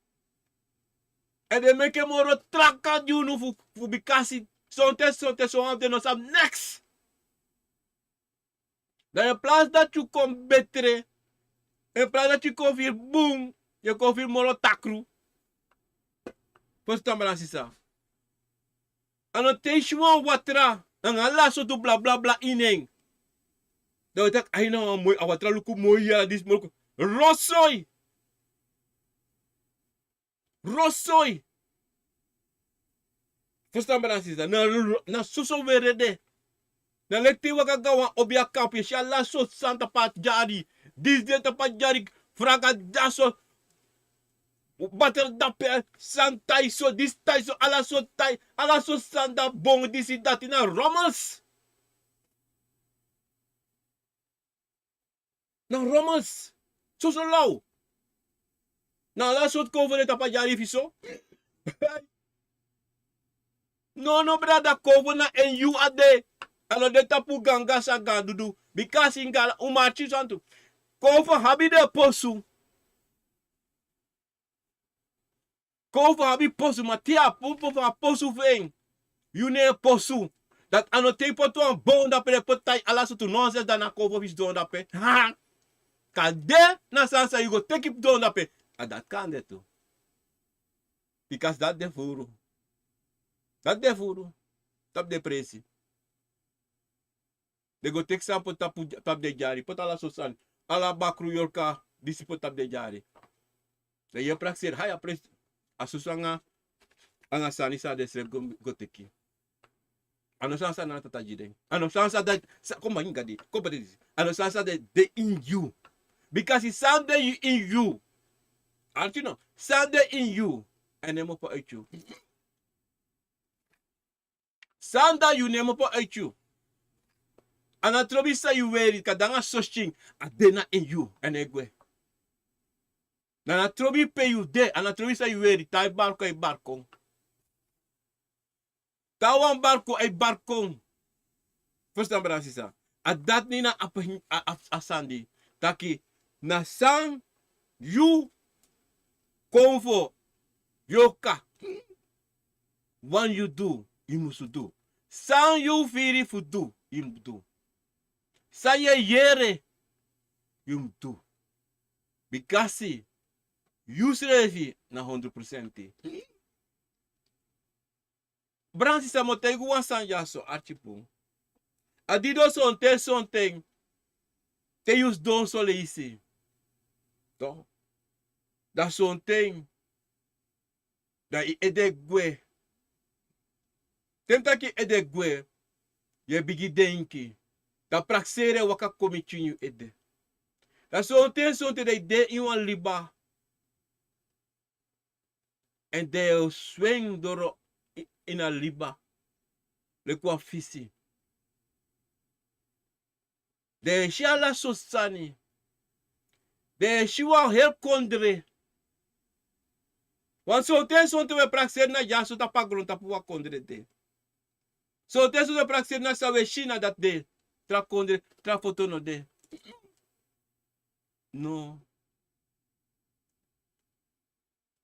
Èn den meki en moro traka gi unu fu, fu bikasi sonten, sonten, son wan fu den no sabi neks. Dan in plaats dati yu kon betre, in plaats dati yu kon firi bun, yu kon firi moro takru. Fusutan, brada sisa. A no te yu si wan watra nanga ala sortu blablabla ini en, dan wi taki: "Ai, na wan moi, a watra luku moi ya, disi moi luku." Rosoi. Rosoi. Fusutan, brada sisa, na, na soso weri de. Na leki te yu waka go na wan obia kampu, yu e si ala sortu sani tapu a dyari. Disi de tapu a dyari, fraga dyaso, batel dape, sani tai so, disi tai so, ala sortu tai, ala sortu sani, dan bon, disi, dati, na rommels. Na rommels. Soso law. Na ala sortu konfo de tapu a dyari fu yu so. No, no, brada, konfo na ini yu a de. A no de tapu ganga san gan dudu. Bika a si ganga, un mu arki yu santu. Konfo abi den posu. Konfo abi posu, ma te a pumpu fu a posu fu en, yu no e posu. Dati a no te yu poti wan bon dape, den poti tai, ala sortu nonsens, dan na konfo fu yu sidon dape. Ha! Kande na sani san yu go teki poti dape, a dati kande tu. Bikasi dati de furu. Dati de furu. Tapu den presi. Den go teki sani poti tapu, tapu den dyari, poti ala sortu sani. Ala bakru, yorka, disi, poti tapu den dyari. Dan yu e prakseri, hai, a presi, a soso anga, anga sani san den srefi go, go teki. A no sani san na tata gi den. A no sani san dati, sa, kon mangi gadi, kon poti disi. A no sani san de, de ini yu. Bikasi san de ini yu. Arki no, san de ini yu, a no e mu opo uiti yu. San de ini yu no e mu opo uiti yu. A no trobi san yu weri, kande anga soso skin, a de na ini yu, a no e gwe. Na, na trobi pe yu de, a no trobi san yu weri, te a e bari kon, a e bari kon. Te a wan bari kon, a e bari kon. Ferstan, brada, sisa. A dati na a, a, a, a sani di taki, na san yu kon fu yoka, wan yu du, yu musu du. San yu firi fu du, yu musu du. San yu e yere, yu musu du. Bikasi yusrefi na hondro prosenti. Brada, sisa, mi o taigi wan sani dyaso, arki bun. A didon sonten, sonten, te yu sidon son leisi, toch, da sonten, da yu ede gwe. Te mi taki yu ede gwe, yu e bigin denki. Da prakseri e waka kon miti yu ini yu ede. Da sonten, sonten, da yu de ini wan liba. Èn den e swen doro i-, ini a liba leki wan fisi. Den e si ala sortu sani. Den e si wan heri kondre. Wan sonten, sonten wi e prakseri na dyaso tapu a grontapu wan kondre de. Sonten, sonten wi e prakseri na san wi e si na dati de. Tra kondre, tra foto no de. No.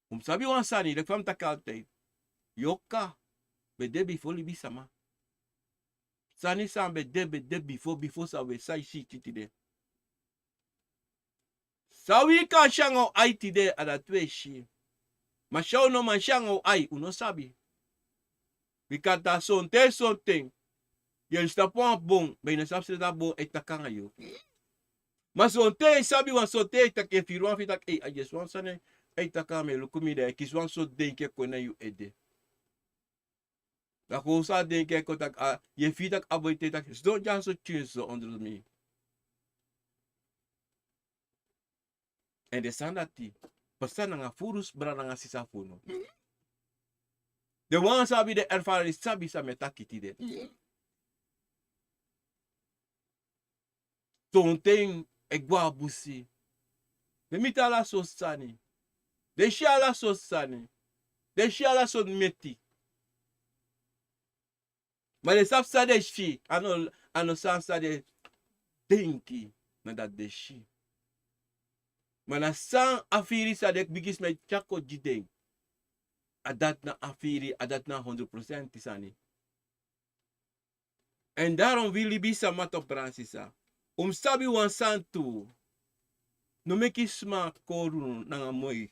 Un mus sabi wan sani, leki fa mi taki altijd. Yoka ben de bifo libisama. Sani san ben de, ben de bifo, bifo san wi e si tide. San wi kan si nanga un ai tide, a dati wi e si. Ma san un no man si nanga un ai, un no sabi. Bika da sonten, sonten yu e sidon tapu wan bon, ma yu no sabi srefi a bon e taki nanga yu. Ma sonten yu sabi wan, sonten yu taki, yu e firi wan fu yu taki, ei, a dyesi wan sani e taki nanga mi, e luku mi, da yu e kisi wan sortu denki e kon na yu ede. Da kon san a denki e kon taki, a, yu e firi taki a boi e taki, sidon dyaso, tyun so ondro mi. Èn den sani dati, pasa nanga furu brada nanga sisa fu unu. Den wan san abi den ervaring sabi san mi e taki tide. Sonten e gwe a busi. Den miti ala sortu sani. Den si ala sortu sani. Den si ala sortu meti. Ma den sabi san den si, a no, a no san san den denki, na dati den si. Ma na san a firi san den bigin sma e tyari kon gi den. A dati na a firi, a dati na hondro prosenti sani. Èn daarom wi libisama, toch, brada, sisa, un mus sabi wan sani tu. No meki sma kori unu nanga moi.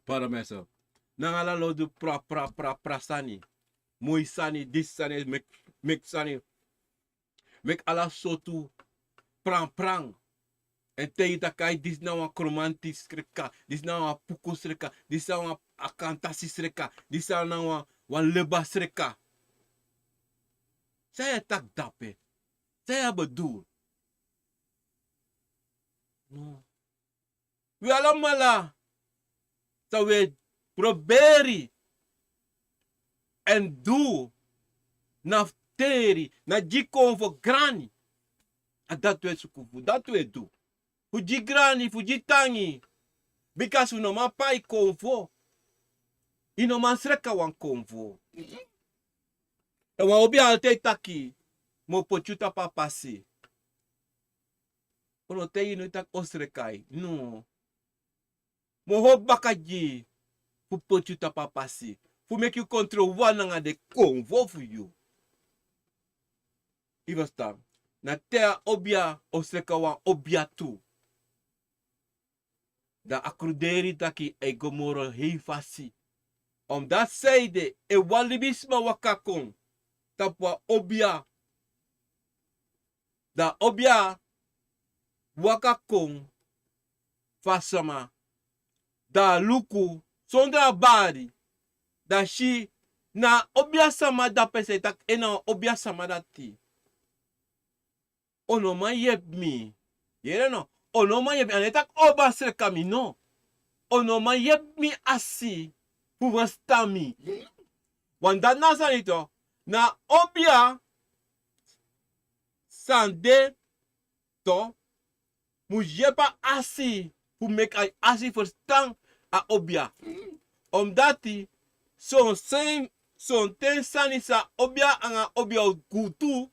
Pardon, mensen. Nanga ala lawdu pra, pra, pra, pra sani. Moi sani, disi sani, meki, meki sani. Meki ala sortu pran, pran. Èn te yu taki, ai, disi na wan kromanti sreka, disi na wan puku sreka, disi na wan akantasi sreka, disi na wan, wan leba sreka. San yu e taki dape? San yu e bedoel? No. Wi alamala san wi e proberi èn du na fu teri, na gi konfo grani. A dati wi e suku fu, dati wi e du. Fu gi grani, fu gi tangi. Bika yu no man pai konfo. Yu no man sreka wan konfo. Èn wan obiya altijd taki, mi o poti yu tapu a pasi. Un no taigi yu taki un sreka. No. Mi o hori baka gi yu fu poti yu tapu a pasi, fu meki yu kon trow wan nanga den konfo fu yu. Yu ferstan? Na te a obiya o sreka wan obiya tu, dan a kruderi taki a e go moro hei fasi. Omdat san ede, efu wan libisma waka kon tapu a obiya, dan a obiya waka kon fu a sama, dan a luku sondro a bari, dan a si na a obiya sama dape, san e taki en na wan obiya sama dati. Un no man yepi mi. Yere no? Un no man yepi mi. A no e taki oba sreka mi, no. Un no man yepi mi asi fu ferstan mi. Want dati na a sani tu. Na obiya san de tu, mus yepi a asi fu meki a asi ferstan a obiya. Omdati sonten, sonten sani san obia anga obia o gudu,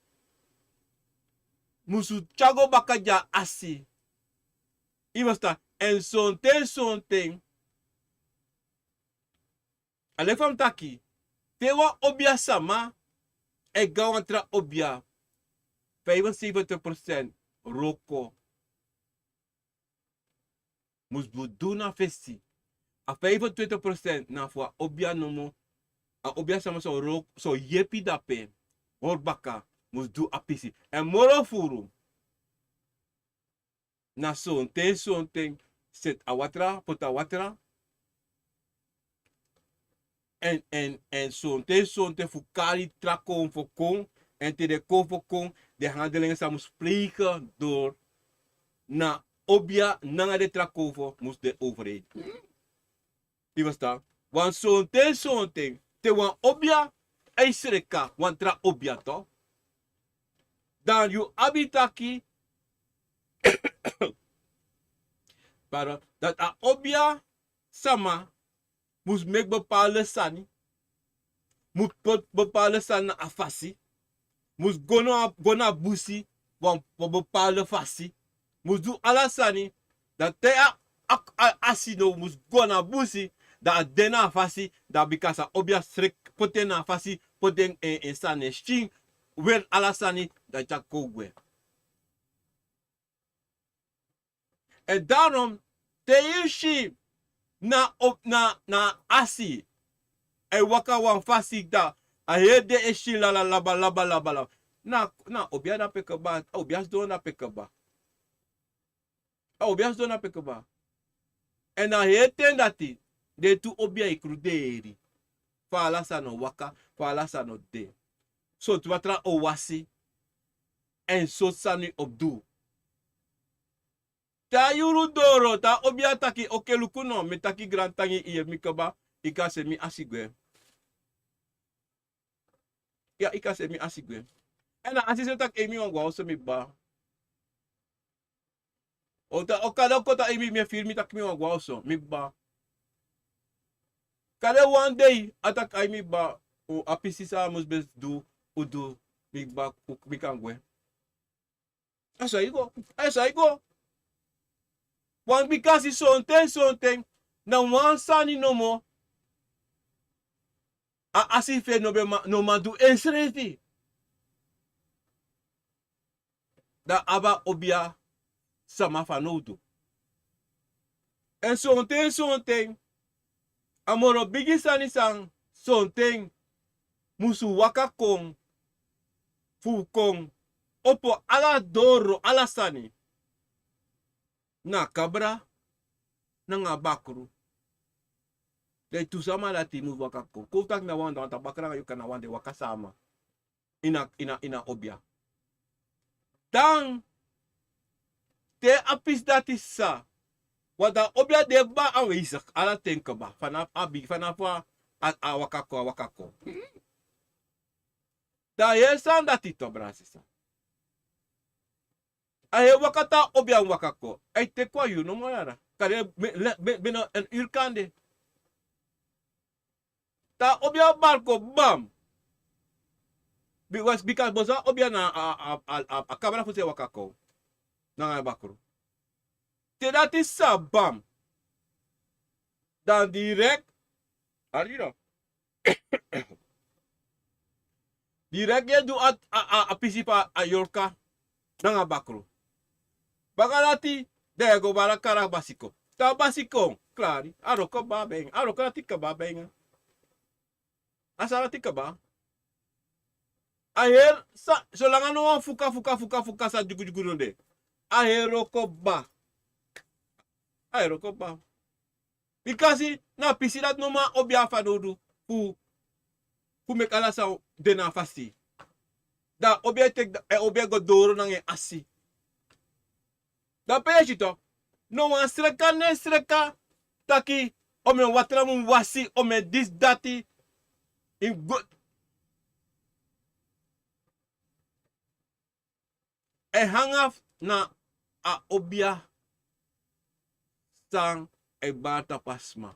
musu tyari go baka gi a asi. I mus tan. Èn sonten, sonten, a leki fa mi taki, te wan obia sama e go na wan tra obia, vijfenzeventig procent wroko mus du, du na fesi. A vijfentwintig procent na fu a obia nomo. A obia sama san o wroko, san o yepi dape, hori baka, mus du a pisi. Èn moro furu, na sonten, sonten seti a watra, poti a watra. Èn, èn, èn sonten, sonten fu kari tra konfo kon. Èn te den konfo kon, den handelingen san mus pleige doro na obia nanga den tra konfo mus de overheid. I mus tan. Wan sonten, sonten, te wan obia e sreka wan tra obia, toch, dan yu abi taki, pardon, dati a obia sama mus meki bepaalde sani, mus poti bepaalde sani na a fasi, mus go na, go na busi wan, wan bepaalde fasi, mus du ala sani. Dan te a, a, a, asi no mus go na busi, dan a de na a fasi, dan bika san obia srek poti en na a fasi, poti en, en, en sani, en skin, weri ala sani, dan tyari kon gwe. Èn daarom, te yu si na, op, na, na asi e waka wan fasi, dan a heri den e si lala laba laba laba laba. Na, na obia dape kaba, a obia sidon dape kaba. A obia sidon dape kaba. Èn na heri ten dati den tu obia e kruderi. Fa ala sani o waka, fa ala sani o de. Sortu watra o wasi. Èn sortu sani o du. Te a yuru doro, te a obia taki, oke, luku no, mi e taki grantangi, i yere mi kaba, i kan seni mi asi gwe. Ya, i kan seni mi asi gwe. Èn a asi so taki, ei, mi wani go a oso, mi baba. O ta, o kada kota, ei, mi, mi e firi mi taki mi wani go a oso, mi baba. Kande wan dei, a taki, ai, mi baba, o, a pisi san a mus be du, un du, mi baba, u, mi kan gwe. A so a e go, a so a e go. Wan bika a si sonten, sonten, na wan sani nomo. A asi fu en no be man, no man du ensrefi. Dan a abi a obia sama fanowdu. Èn sonten, sonten, a moro bigi sani san sonten musu waka kon, fu kon opo ala doro, ala sani. Na a kabra nanga a bakru. Den tu sama dati musu waka kon. Kon fu taki na wan, dan wan tabakra nanga yu kan na wan, den waka sama. Ini a, ini a, ini a obia. Dan te a pisi dati sa, want a obia de kaba, aanwezig ala ten kaba. Fanafu a bigi, fanafu a, a, a waka kon, a waka kon. Dan a heri sani dati tu, brada, sisa. A heri waka, te a obia waka kon, a e teki wan yuru nomo, yara. Kande, be, be, be no en yuru kande. Te a obia bari kon, bam. Bika, bika boso a obia na a, a, a, a, a kabra fu san e waka kon nanga a bakru. Te dati sa, bam. Dan direct, a yuru no. Direct yu e du a, a, a, a pisi fu a yorka nanga bakru. Baka dati, dan yu e go bari a kari a basi kon. Te a basi kon, klari, a wroko kaba ben, a wroko dati kaba ben. A sani dati kaba. A heri sa, solanga no wan fuka, fuka, fuka, fuka, san dyugudyugu no de, a heri wroko kaba. A heri wroko kaba. Bikasi na a pisi dati nomo a obia fanowdu fu, fu meki ala sani de na a fasi. Dan a obia e teki, a obia e go doro nanga en asi. Dan pe yu e si tu, no wan sreka no e sreka taki omen watra mu wasi, omen disi, dati. Yu go, e hanga fu na a obia san e bari tapu a sma.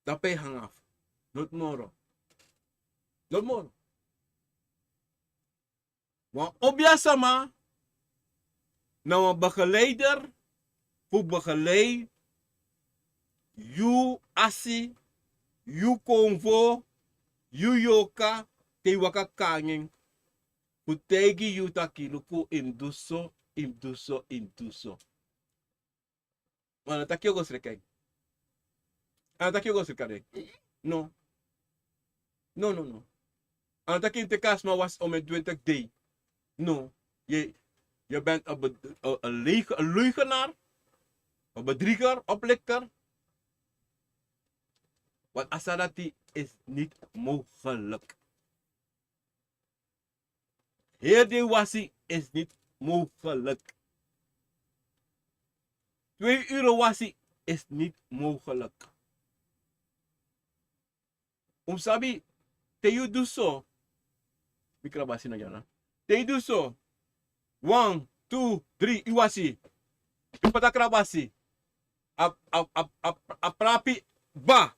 Dape hanga fu. Not moro. Not moro. Wan obia sama na wan begeleider fu begelei yu asi, yu konvo, yu yoka, te yu waka kangen. Fu taigi yu taki luku, yu mus du so, yu mus du so, yu mus du so. Ma a no taki yu o go sreka en. A no taki yu o go sreka den. No. No, no, no. A no taki yu mus teki a sma wasi omeni twintig dei. No. Je, je bent een, be, een, een, lege, een leugenaar, een bedrieger, oplichter. Want a sani dati is niet mogelijk. Heri dei wasi is niet mogelijk. Twee uur wasi is niet mogelijk. Un sabi, te yu du so, mi krabasi na yana. Te yu du so, wan, tu, dri, yu wasi. Yu poti a krabasi. A, a, a, a, a prapi ba.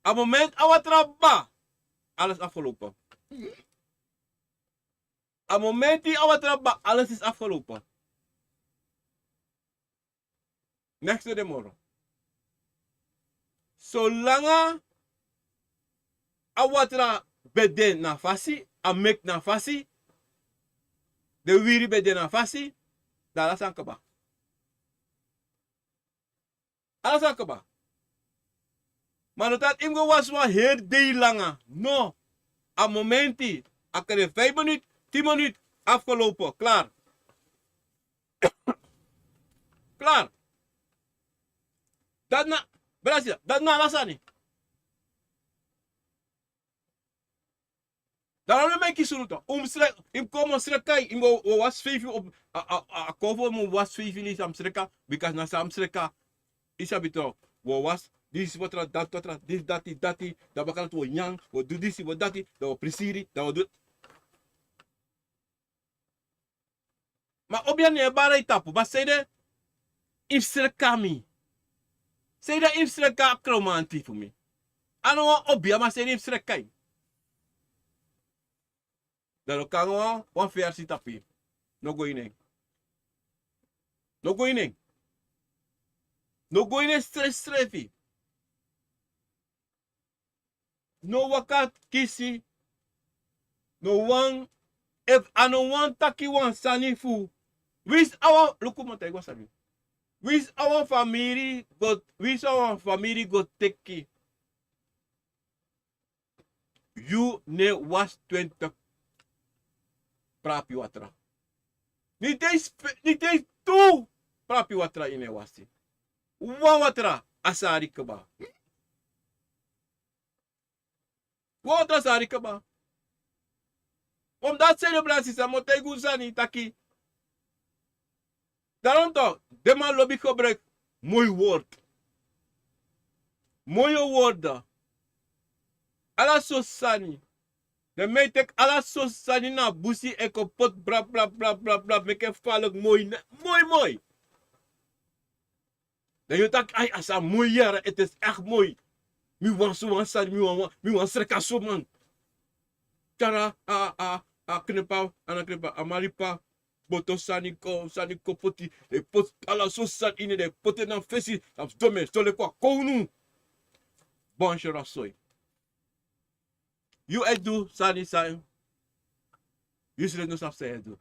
A moment a watra ba, alles afgelopen. A moment a watra ba, alles is afgelopen. Next de moro. Solanga a watra ben de na fasi, a meki na fasi, den wiri ben de na fasi, dan ala sani kaba. Ala sani kaba. Ma no taki yu mus go wasi wan heri dei langa. No. A momenti, a kede vijf minuten, tien minuten, afgelopen, klaar. Klaar. Dati na, brada, dati na ala sani. Dan no meki sunu toch. Un mus sreka, yu mus kon, mus sreka, yu mus go wasi feifi, a, a, a, a konfo mus wasi feifi leisi a mus sreka, bika na san a mus sreka. Yu sabi toch, wi o wasi disi watra, dati watra, disi, dati, dati, dan baka dati wi o nyan, wi o du disi, wi o du dati, dan wi o prisiri, dan wi o du. Ma obia no e bari yu tapu, ma sanede yu mus sreka mi. Sanede yu mus sreka a kromanti fu mi. A no wan obia, ma sanede yu mus sreka yu. Dan no kon nanga wan, wan versi tapu yu. No go ini en. No go ini en. No go ini en srefsrefi. No waka kisi, no wan, efu a no wan taki wan sani fu, winsi a wan, luku mi o taigi wan sani. Winsi a wan famiri go, winsi a wan famiri go teki. Yu no e wasi twintig prapi watra. Ni te yu spe-, ni te yu tu prapi watra yu no e wasi. Wan watra a sari kaba. Wan watra a sari kaba. Omdat sanede, brada, sisa, mi o taigi un sani taki. Daarom toch, den man lobi gebruik moi woord. Moi woord. Ala sosi sani. Den man e teki ala sosi sani na busi e kon poti bra, bra, bra, bra, bra, meki en falek moi, moi, moi. Dan yu taki, ai, a sani moi yara, het is echt moi. Mi wani so wan sani, mi wani, mi wani sreka so man. Tyari a, a, a knepa, a na knepa, a malipa, boto sani kon, sani kon poti, den poti ala sosi sani ini, den poti en na fesi, dan fu dome, so leki wan kownu. Bon, sera soi. Yu e du sani san yu srefi no sabi san yu e du.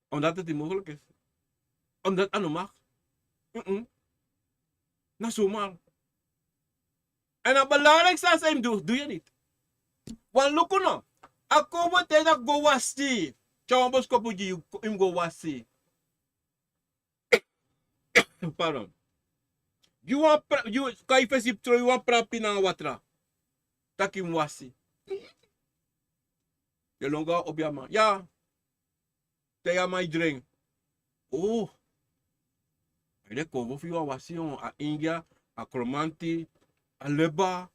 Omdat het niet mogelijk is. Omdat a no mag. Mm-mm. Na zomaar. En a belangrijk sani san yu mus du, du yu niet. Want luku no. A kon wan ten dati go wasi. Tyari wan boskopu gi yu, yu mus go wasi. Pardon. Yu wan pra-, yu kan yu fesi tron, yu wan prapi na watra. Taki mus wasi. Yu e lon go a obia man. Ya. Te ya man e dren. Oh. Ede konfo fu yu a wasi, a ingia, a kromanti, a leba,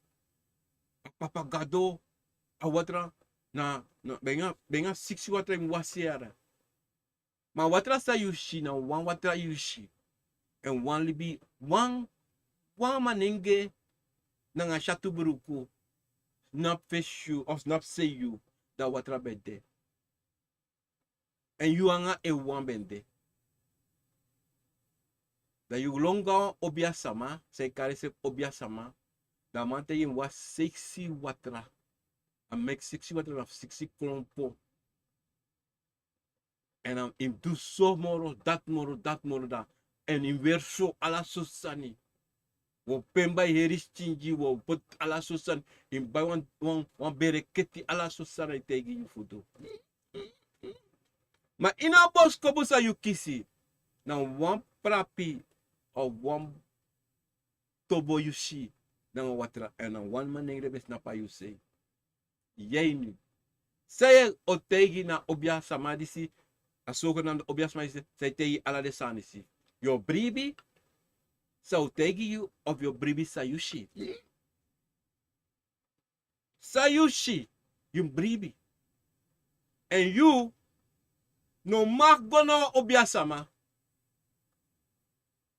a papagado, a watra, na, na, ben nanga, ben nanga siksi watra yu mus wasi yara. Ma watra san yu si, na wan watra yu si. Èn wan libi, wan Wan manenge nanga syatu bruku, snapu fesi yu of snapu sei yu, dan watra ben de. Èn yu anga en wawan ben de. Dan yu lon go na wan obiasama, san e kari ensrefi obiasama, dan a man taigi yu mus wasi seksi watra. A meki seksi watra na seksi klompo. Èn dan yu mus du so moro, dati moro, dati moro dan. Èn yu mus weri so ala sortu sani. Wi o pemba yu heri skin gi, wi o poti ala sortu sani. Yu mus bai wan, wan, wan bereketi, ala sortu sani a e taigi yu fu du. Ma ini a boskopu san yu kisi, na wan prapi, a wan tobo yu si, nanga watra, èn na wan manengre ben snapu a yu sei. Yeye, san yu o taigi na obiasama disi, a soko na obiasama disi, san e taigi ala den sani disi. Yu o bribi san a o taigi yu, of yu o bribi san yu si. San yu si, yu mus bribi. Èn yu no mag go na wan obiasama.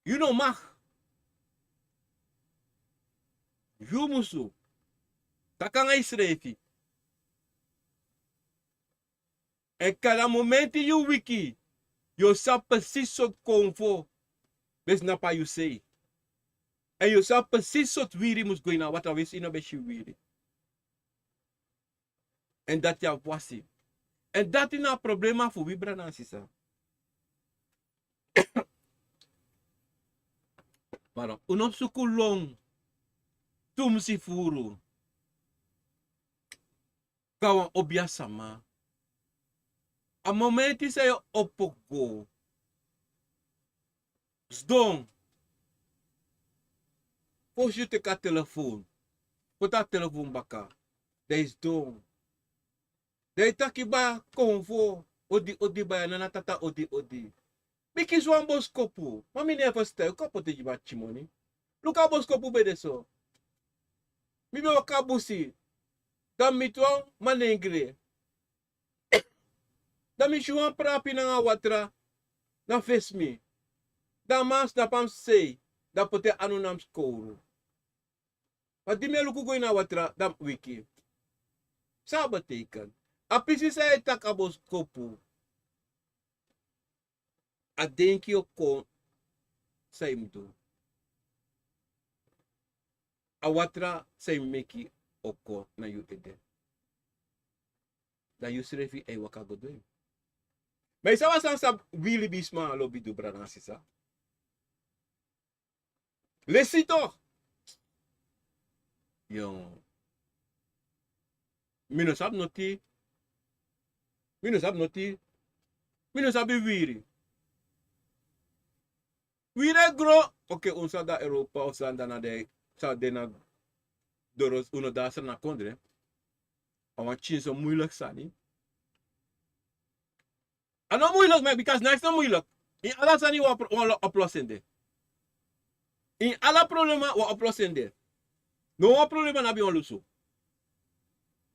Yu no mag. Yu musu taki nanga yusrefi. Èn kande a momenti yu wiki, yu o sabi presis sortu konfo ben snapu a yu sei. Èn yu o sabi presis sortu wiri mus go ini a watra, winsi yu no ben si wiri. Èn dati a wasi. Èn dati na a problema fu wi, brada nanga sisa. Pardon, un no suku lon tumsi furu kon na wan obiasama. A momenti san yu opo go sidon, fosi yu teki a telefon, poti a telefon baka, dan yu sidon. Dan yu taki: Baya, konfo, odi odi, baya, nana, tata, odi odi. Mi kisi wan boskopu, ma mi no e ferstan yu, kon poti gi mi a pikin moni. Luku a boskopu ben de so. Mi ben waka busi, dan mi miti wan manengre. Dan mi si wan prapi nanga watra na fesi mi. Dan a man snapu a mi sei, dan a poti en anu na mi skowru. Ma di mi e luku go ini a watra, dan mi wiki. San a betekent? A pisi san yu e taki a boskopu, a denki o kon, san yu mus du. A watra san yu meki o kon na yu ede. Dan yusrefi e waka go du en. Ma yu sabi san, san wi libisma lobi du, brada nanga sisa? Lesi tok. Yo. Mi no sabi noti. Mi no sabi noti. Mi no sabi wiri. Wiri e gro. Oké, un sa de na Europa, un sa de na de, sa de na doro, un no de na Sranan kondre. A wan pikinso muilek sani. A no muilek, ma, because niks no muilek. Ini ala sani wan pro-, wan lo-, oplossing de. Ini ala problema wan oplossing de. No wan problema no abi wan lusu.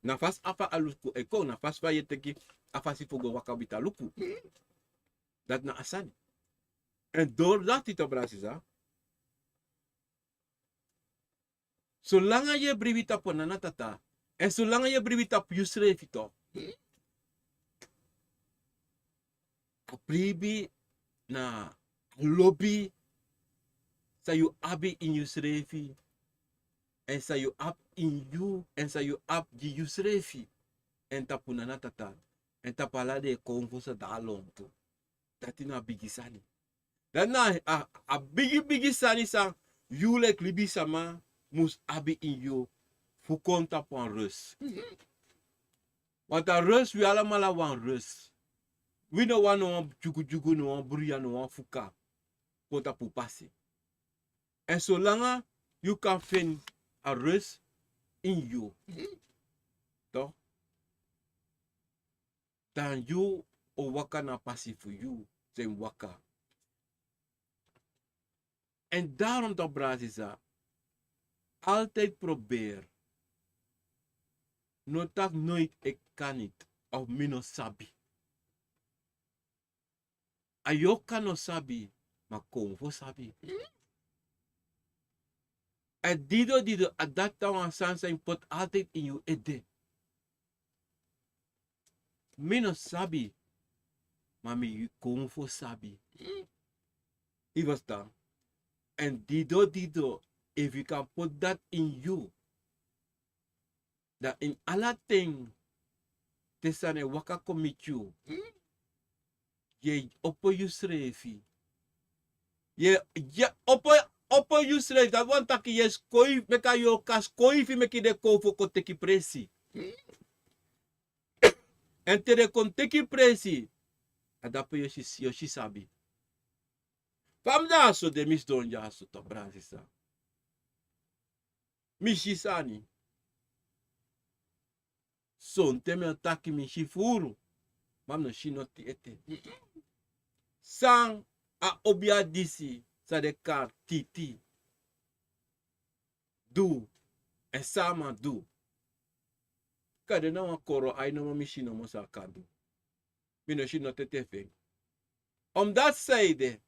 Na fasi a fa a luku e kon, na fasi fa yu e teki a fasi fu go waka witi a luku. Dati na a sani. Èn doro dati, brada nanga sisa, solanga yu e bribi tapu Nana Tata, èn solanga yu e bribi tapu yusrefi tu. A bribi na a lobi san yu abi ini yusrefi, èn san yu abi ini yu, èn san yu abi gi yusrefi, èn tapu Nana Tata, èn tapu ala den konfo san de na lontu. Dati na a bigi sani. Dati na a, a bigi bigi sani san yu leki libisma mus abi ini yu fu kon tapu wan rust. Want a rust, wi alamala wani rust. Wi no wani no wan dyugudyugu, no wan bruya, no wan fuka kon tapu pasi. Èn solanga yu kan feni a rust ini yu, toch, dan yu o waka na a pasi fu yu san yu mus waka. Èn daarom toch, brada nanga sisa, altijd probeer. No taki nooit ik kan niet of mi no sabi. A yu o kan no sabi, ma konfo sabi. A dido dido a dati na wan sani san yu poti altijd ini yu ede. Mi no sabi, ma mi kon fu sabi. Yu ferstan? Èn dido dido, efu yu kan poti dati ini yu, dan ini ala ten te sani e waka kon miti yu, yu e opo yusrefi. Yu e opo, opo yusrefi. Dati wani taki yu e skoifi, meki a yorka skoifi, meki den kon fu kon teki presi. Èn te den kon teki presi, a dape yu o si, yu o si sabi. Fa mi de na so de, mi sidon dyaso, to, brada sisa. Mi si sani. Sonten mi o taki mi si furu, ma mi no si noti ete. San a obia disi san den kari Titi du, èn san a man du. Kande na wan koro ai nomo mi si nomo san a kan du. Mi no si noti ete fu en. Omdati san ede,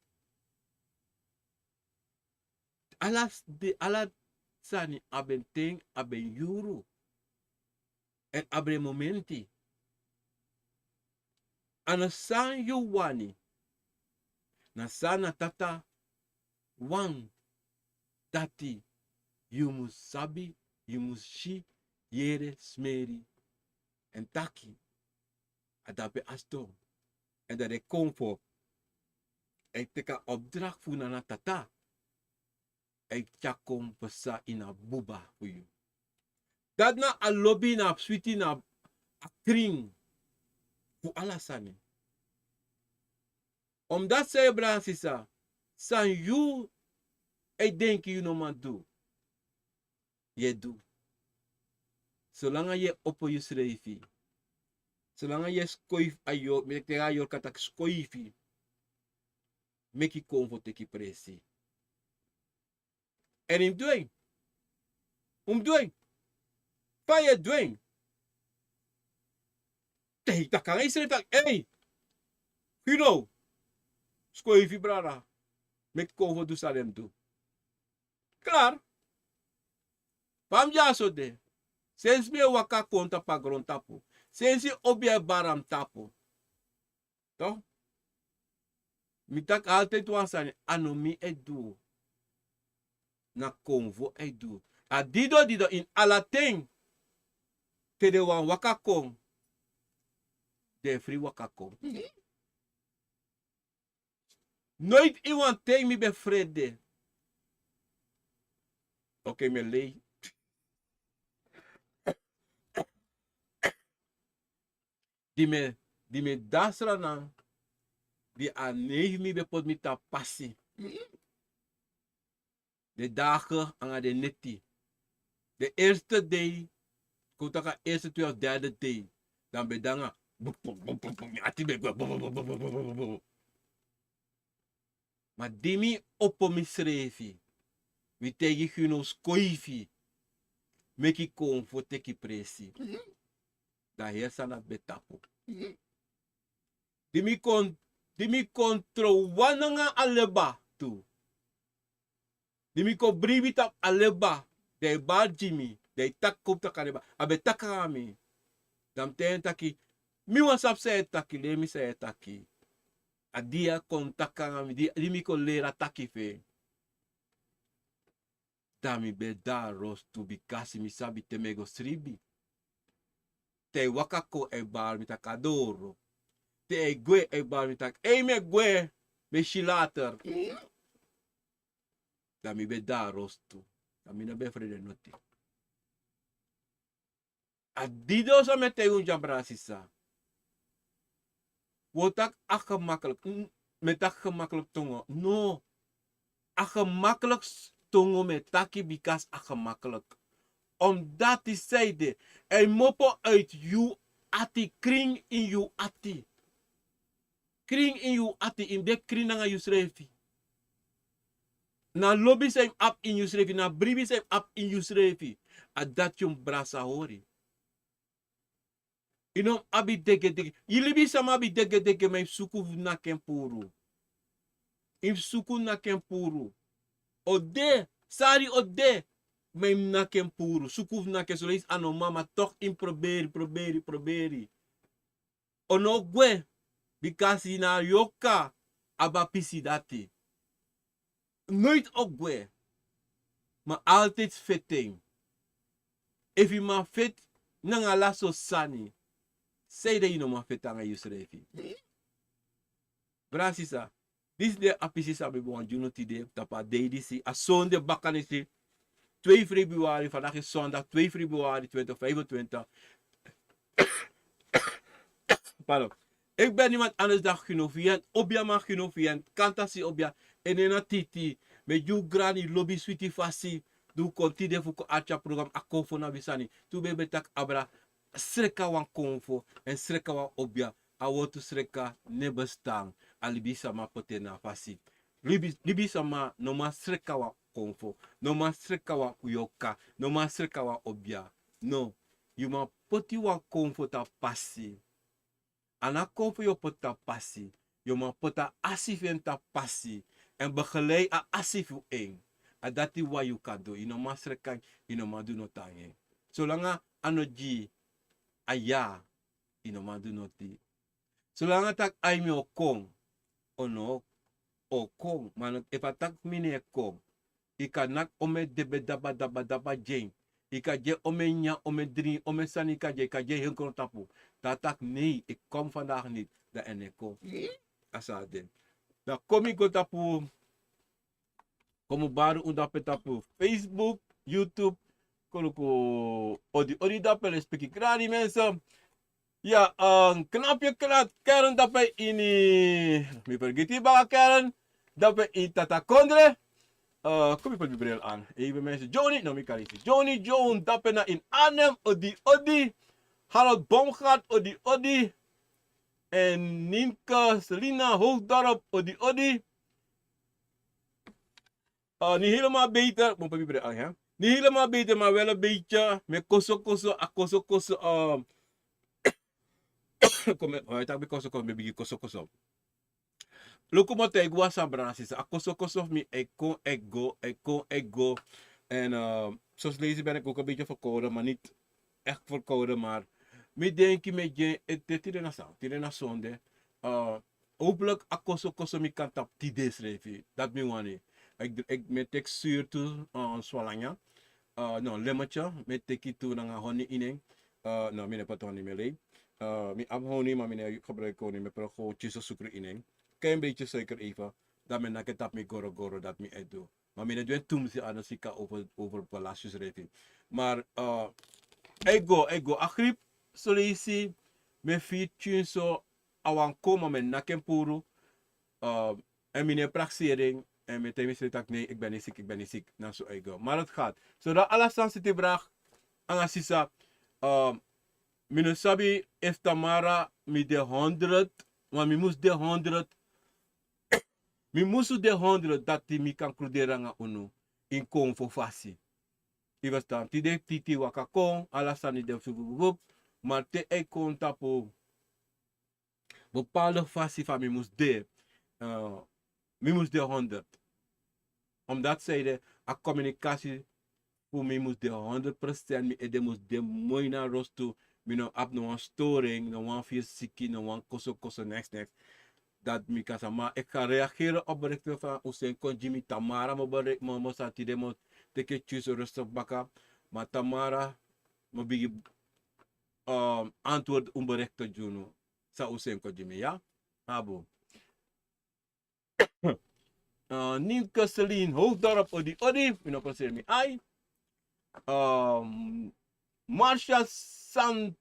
ala, ala sani abi en ten, abi en yuru, èn abi en momenti. A no san yu wani, na san na Tata wani, dati yu mus sabi, yu mus si, yere, smeri, èn taki. A dape a sidon. Èn dan den kon fu e teki a opdracht fu Nana Tata, e tyari kon pasa ini a buba fu yu. Dati na a lobi, na a switi, na a krin fu ala sani. Omdati san yu, brada sisa, san yu e denki yu no man du, yu e du. Solanga yu e opo yusrefi, solanga yu e skoifi a yorka, meki den e taki a yorka taki skoifi, meki kon fu teki presi. Èn yu mus du en. Un mus du en. Fa yu e du en? Te yu taki nanga yusrefi taki: ei, yu no, skoifi, brada, meki kon fu du san den mus du. Klar. Fa mi dyaso de, sensi mi e waka kon tapu a grontapu, sensi obia e bari na mi tapu, to, mi taki altijd wan sani, a no mi e du, na kon fu e du. A dido dido ini ala ten, te den wani waka kon, den e fri waka kon. Noiti ini wan ten mi ben frede. Oké, mi e lei. Di mi e, di mi e de na Sranan, di a neef fu mi ben poti mi tapu pasi. Den dagen nanga den neti. Den eerste dei, kon taki a eerste, tweede of derde dei, dan mi ben de nanga, mi ati ben gwe. Ma di mi opo misrefi, mi taigi yu no skoifi, meki kon fu teki presi. Dan heri sani ben tapu. Di mi kon, di mi kon tron wan nanga a leba tu. Di mi kon bribi tapu a leba, dan e bari gi mi, dan e taki kon taki a leba, a ben taki nanga mi. Dan mi taigi en taki, mi wani sabi san yu e taki, leri mi san yu e taki. A di a kon taki nanga mi, di, di mi kon leri a taki fu en. Dan mi ben de na rostu, bikasi mi sabi te mi e go sribi. Te a e waka kon, a e bari mi taki a doro. Te a e gwe, a e bari mi taki: ei, mi e gwe, mi e si later. Dan mi ben de na rostu. Dan mi no ben frede noti. A didon san mi e taigi unu dya, brada, sisa. Wi o taki a gemakkelijk, n-, mi e taki gemakkelijk tongo. No. A gemakkelijk tongo mi e taki, bikasi a gemakkelijk. Omdat yu sabi, a e kmopo uit yu ati, krin ini yu ati. Krin ini yu ati, yu mus de krin nanga yusrefi. Na lobi san yu mus abi ini yusrefi, na bribi san yu mus abi ini yusrefi. A dati yu mus brasa hori. Yu no mus abi degedege. Yu libisama abi degedege, ma yu mus suku naki en puru. Yu mus suku naki en puru. O de, sari o de. Ma yu mus naki en puru, suku fu naki en, soleisi a no man, ma tok yu mus proberi, proberi, proberi. O no gwe, bika a si na a yorka abi a pisi dati. Noiti o gwe, ma altidi feti en. Efu yu man feti nanga ala so sani, sanede yu no man feti nanga yusrefi? Brada, sisa, disi de a pisi san mi ben wani gi unu tide tapu a dei disi, a sonde bakanisi, twee februari, vandaag is zondag twee februari twintig vijfentwintig. Pardon. Ik ben niemand anders dan Gino Vient, Obiaman Gino Vient, Kantasi Obia, Enena Titi, mi e gi un grani lobi switi fasi, di un kon tide fu kon arki a program Akomfo na wi sani. Tu ben ben taki abra sreka wan konfo, èn sreka wan obia. A wortu sreka no e bestaan. A libisama poti en na a fasi. Libi, libisama no man sreka wan konfo, no man sreka wan yorka, no man sreka wan obia. No, yu man poti wan konfo tapu pasi. A no a konfo yu o poti tapu pasi. Yu man poti a asi fu en tapu pasi. Èn begeleid a asi fu en. A dati wan yu kan du. Yu no man sreka en, yu no man du noti nanga en. Solanga a no gi yu a ya, yu no man du noti. Solanga taki ai, mi o kon, o no o kon. Ma efu a taki mi no e kon, yu kan naki omeni debe daba daba daba gi en. Yu kan gi en omeni nyan, omeni dringi, omeni sani yu kan gi en, yu kan gi en heri grontapu. Te a taki nei, ik kom vandaag niet, dan a no e kon. A so a de. Dan kon mi go tapu, kon mi bari un dape tapu Facebook, YouTube. Kon luku odi odi dape, lespeki grani mensen. Ya, een knapje knap, Karen dape ini. Mi vergiti baka Karen dape ini Tata Kondre. Eh, kon mi poti mi bril aan. Even mensen, Johnny, no, mi kan isi. Johnny Jones dape na in Arnhem, odi odi. Harold Bomgaard, odi odi. En Ninka Selina Hoogdorp, odi odi. Eh, niet helemaal beter, moet ik proberen, hè? Niet helemaal beter, maar wel een beetje. Met koso koso, a koso koso, eh, kom, eh, tak mi koso koso, mi bigi koso koso. Luku mi o taigi wan sani, brada, sisa. A koso koso fu mi e kon, e go, e kon, e go. En, eh, soms lees ben ik ook een beetje verkouden, maar niet echt verkouden, maar mi denki mi e gi en ete, tide na san, tide na sonde. Eh, hopelijk a koso koso mi kan tapu tide srefi. Dati mi wani. Ik, ik, mi e teki zuur tu, eh, swalanya. Eh, no, lemmertje, mi e teki tu nanga honi ini en. Eh, no, mi no e poti honi, mi e lei. Eh, mi abi honi, ma mi no e gebruik honi, mi e poti gewoon kisi suiker ini en. Klein beetje suiker even. Dan mi e naki en tapu mi goro goro, dati mi e du. Ma mi no e du en tumsi, anders mi kan over, overbelast yusrefi. Maar, eh, e go, e go. A griep, soleisi, mi e firi tyun so, a wani kon, ma mi e naki en puru. Eh, en mi no e prakseri en, en mi e taigi misrefi taki nee, ik ben niet ziek, ik ben niet ziek. Na so e go. Maar het gaat. Zodat alles aan zit te bracht, anga sisa, eh, mi no sabi efu Tamara mi de honderd, want mi mus de honderd. Mi musu de honderd dati mi kan kruderi nanga unu ini konfo fasi. Yu e ferstan, tide titi waka kon, ala sani de fufufufu. Ma te a e kon tapu bepaalde fasi fa mi mus de, eh, mi mus de honderd. Omdat sanede, a komunikasi fu mi mus de honderd procent, mi ede mus de moi na rostu, mi no abi no wan storing, no wan firi siki, no wan koso koso, niks, niks. Dati mi kan sa, ma ik ga reageren op berichten van Hussein Konjimi, Tamara, mi bericht, mi, mi sa tide mi teki tyun so rustig baka, ma Tamara, mi bigin, ehm, antwoord un berichten gi unu, san Hussein Konjimi, ya? Abu. Eh, Nienke Celine Hoogdorp, odi odi, mi no konseri mi ai. Ehm, Marcia Sambo,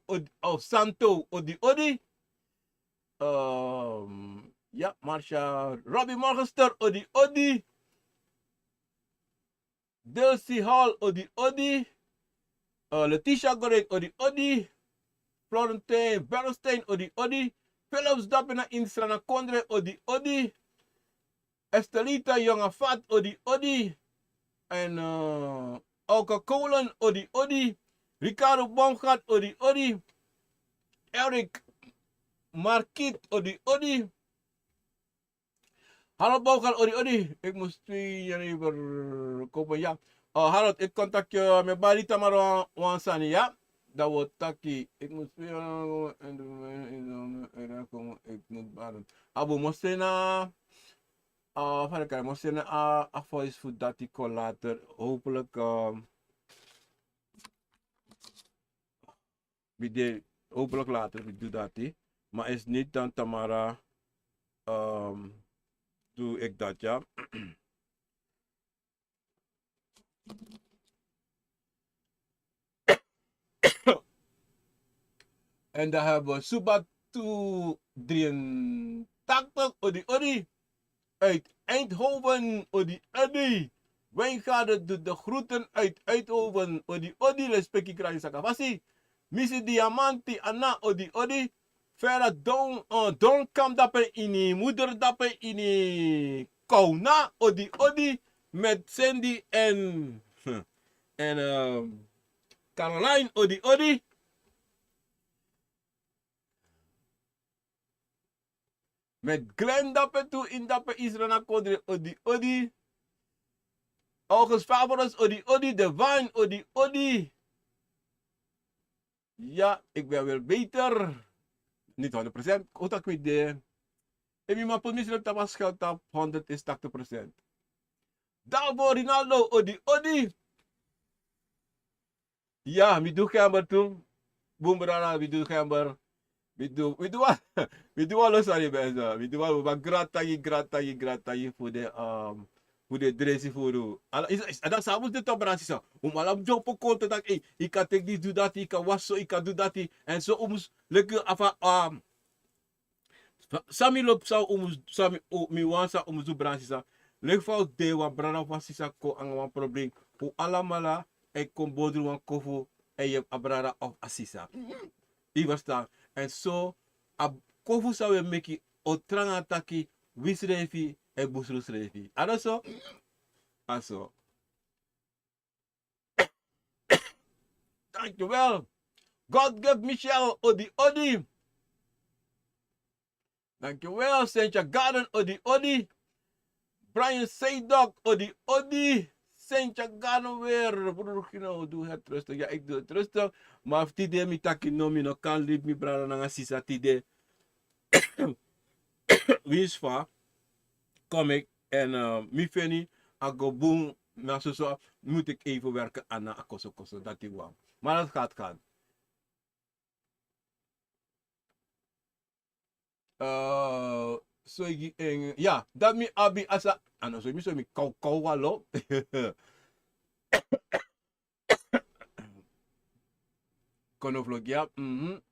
odi, of Santo, odi odi. Ehm, ya, Marcia, Robbie Morgenster, odi odi. Delcy Hall, odi odi. Eh, Letitia Gorek, odi odi. Florentine Bernstein, odi odi. Philips Dapena in Srana Kondre, odi odi. Estelita Yongafat, odi odi. En, eh, Auke Kolen, odi odi. Ricardo Baumgart, odi odi. Eric Marquit, odi odi. Harold Bogal, odi, odi. Ik moest twee jaar even komen, ja. Eh, Harold, ik contact je met Barita Marwan Wansani, ja. Dat wordt taki. Ik moest twee jaar en de mensen in de komen, ik moet baren. Abu Mosena, eh, van de Mosena, eh, a voice voor dat ik kon later. Hopelijk, eh, mi de, hopelijk later mi doe dati. Maar is niet dan Tamara, ehm, doe ik dat, ja. En dan hebben we Subatu drieëntachtig, odi, odi. Uit Eindhoven, odi, odi. Wijngaarden doet de groeten uit Eindhoven, odi, odi. Respecti, Krain Sakafasi. Misi Diamanti, Anna, odi, odi. Fera Don, eh, Don kam dape ini, moeder dape ini. Kona, odi, odi. Met Sandy en, en, ehm, Caroline, odi, odi. Met Glenn dape tu in dape Israël na kodre, odi, odi. August Favorus, odi, odi. Divine, odi, odi. Ja, ik ben wel beter. Niet honderd procent. Hoe dat ik weet, de. En mi man put mi srep tapa schel tap honderd is tachtig procent. Davo Rinaldo, odi, odi. Ya, mi du gember tu. Bun brada, mi du gember. Mi du, mi du wan, mi du wan lo sani ben so. Mi du wan, ma grantangi, grantangi, grantangi fu den, um, fu den dresi fu unu. Ala, is, is, a dati san a mus de tu, brada sisa. Un mus ala mus dyompo konto taki, ei, yu kan teki disi, du dati, yu kan wasi so, yu kan du dati. Èn so un mus, leki a fa, um, Sa, san mi lobi, san un mus, san mi, un, mi wani, san un mus du, brada sisa. Leki fa un de, wan brada of wan sisa kon nanga wan problem, un alamala e kon bodru wan kofu, èn yepi a brada of a sisa. Yu ferstan? Èn so, a kofu san un e meki o tranga taki wi srefi e busru srefi. A no so? A so. Dankjewel. God give Michel, odi, odi. Dankjewel, Sentia Garden, odi, odi. Brian Seidok, odi, odi. Sentia Garden weer. Broer Gino, doe het rustig. Ja, ik doe het rustig. Maar tide mi taki no, mi no kan libi mi brada nanga sisa tide. Winsi fa, kom ik en, eh, mi feni a go bun, na soso moet ik even werken aan a koso koso, dati wan. Maar dat gaat gaan. Eh, so igi en, ya, dat mi abi asa, ano, so mi, so mi kau kau walo. Konoflok, ya. Mhm.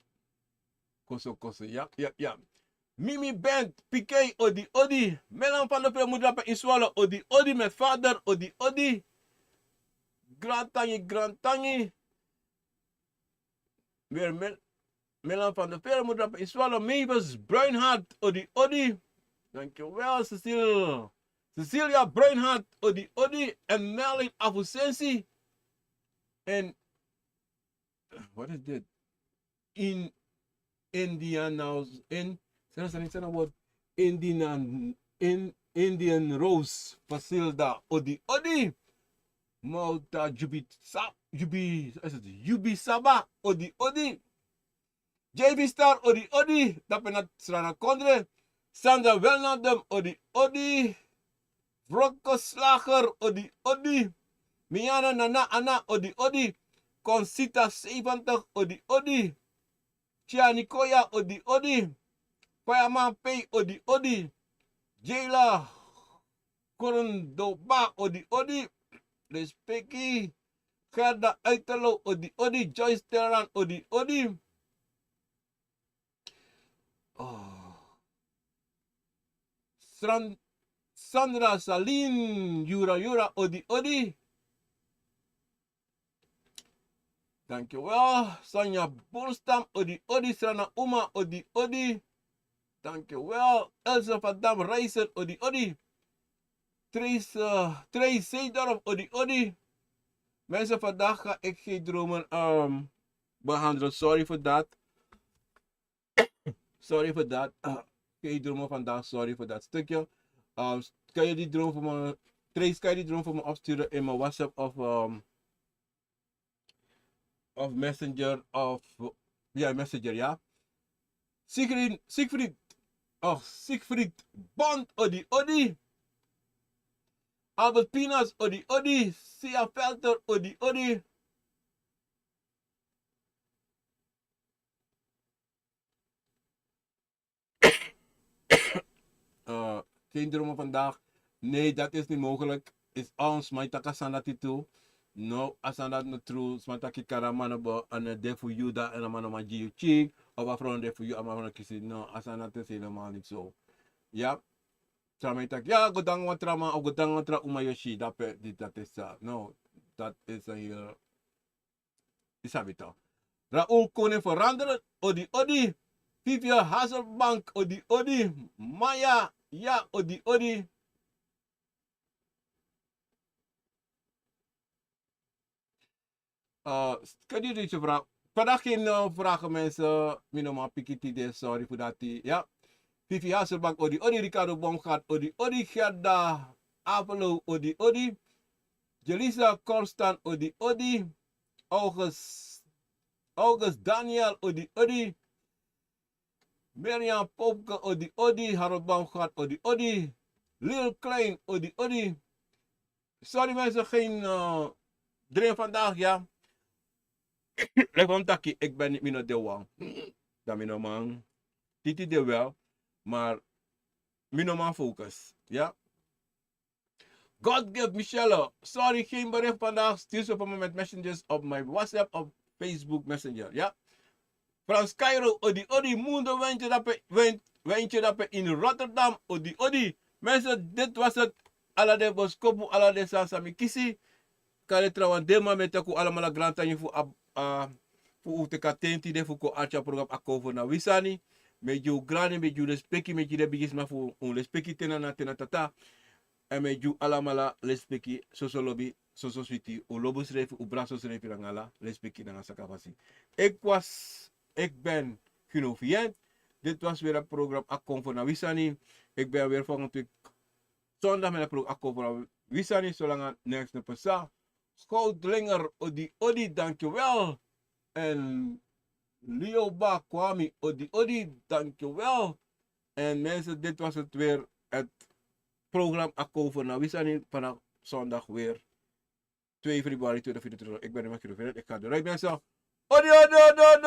Koso, koso, ya, ya, ya. Mimi Bent, Pikei, odi, odi. Melan van de Veer, moeder, papa in Zwolle, odi, odi, met vader, odi, odi. Grantangi, grantangi. Weer Mel-, Melan van de Veer, moeder, papa in Zwolle, Mavis Bruinhart, odi, odi. Dankjewel, Cecil. Cecilia Bruinhart, odi, odi. En Melin Afusensi. En, wat is dit? In Indiana, in, sana, sana, sana, wat? Indian, in, Indian Rose, Fasilda, odi, odi. Mauta, Jubi, Sa-, Jubi, is het Jubi Saba, odi, odi. J B Star, odi, odi. Dape na Srana Kondre. Sandra Welnadem, odi, odi. Wroko Slager, odi, odi. Miana Nana Ana, odi, odi. Concita zeventig, odi, odi. Tia Nikoya, odi, odi. Fireman Pay, odi, odi. Jayla Korondoba, odi, odi. Respeki. Gerda Uiterlo, odi, odi. Joyce Terran, odi, odi. Oh. Sran-, Sandra Salin, Yura Yura, odi, odi. Dankjewel. Sonja Bolstam, odi, odi. Srana Uma, odi, odi. Dankjewel. Elsa van Dam Reiser, odi, odi. Trace, eh, Trace Seedorf, odi, odi. Mensen, vandaag ga ik geen dromen, ehm, behandelen. Sorry voor dat. Sorry voor dat. Ah, geen dromen vandaag. Sorry voor dat stukje. Kan je die droom voor me, Trace, kan je die droom voor me opsturen in mijn WhatsApp of, ehm, of Messenger of, ja, Messenger, ja. Siegfried, Siegfried, oh, Siegfried Bond, odi, odi. Albert Pinas, odi, odi. Sia Velter, odi, odi. Eh, geen dromen vandaag. Nee, dat is niet mogelijk. Is ons, maar je tak a sani dati tu. No, a sani dati no true. Sma taki kari a man no bo, en a de fu yu dan, en a man no man gi yu ching, of a frow no de fu yu, a man no kisi. No, a sani dati is helemaal niet zo. Ja. Tra man taki, ja, go dangi wan tra man, of go dangi wan tra uma, yu o si, dape, dit, dat is, eh, no, dat is een heel Isabito. Raoul Koning Veranderen, odi, odi. Vivian Hasselbank, odi, odi. Maya, ja, odi, odi. Eh, kan die deze vraag? Vandaag geen, eh, vragen, mensen. Mino man piki tide, sorry voor dat. Ja. Vivi Hasselbank, odi, odi. Ricardo Bomgaard, odi, odi. Gerda Avelo, odi, odi. Jelisa Korstan, odi, odi. August, August Daniel, odi, odi. Mirjam Popke, odi, odi. Harold Baumgart, odi, odi. Lil Klein, odi, odi. Sorry mensen, geen, eh, dream vandaag, ja. Lijkt van taki, ik ben niet Mino de Wang. Dan Mino man. Titi de wel, maar Mino man focus, ja. God give Michelle. Sorry, geen bericht vandaag. Stuur ze voor me met messengers op mijn WhatsApp of Facebook Messenger. Ja. Frans Cairo, odi, odi, mundo, wentje dape, went-, wentje dape in Rotterdam, odi, odi. Mensen, dit was het. Ala den boskopu, ala den sani san mi kisi. Kari trawan den man, mi e taki un alamala grantangi fu a, a, fu un teki a ten tide fu kon arki a program Akomfo na wi sani. Mi e gi un grani, mi e gi un lespeki, mi e gi den bigisma fu un lespeki te na nana, te na tata. Èn mi e gi un alamala lespeki, soso lobi, soso switi, un lobi srefi, un brada srefi nanga ala lespeki nanga sakafasi. Ik was, ik ben Gino Vient. Dit was weer het program Akomfo na wi sani. Ik ben weer volgende week zondag met het program Akomfo na wi sani, zolang er niks ne pesa. Goudlinger, odi, odi, dankjewel. En Lioba Kwami, odi, odi, dankjewel. En mensen, dit was het weer, het program Akomfo na wi sani, vanaf zondag weer twee februari tweeduizend vierentwintig. Ik ben Raymond Kirovinet, ik ga eruit, mensen. Odi, odi, odi, odi.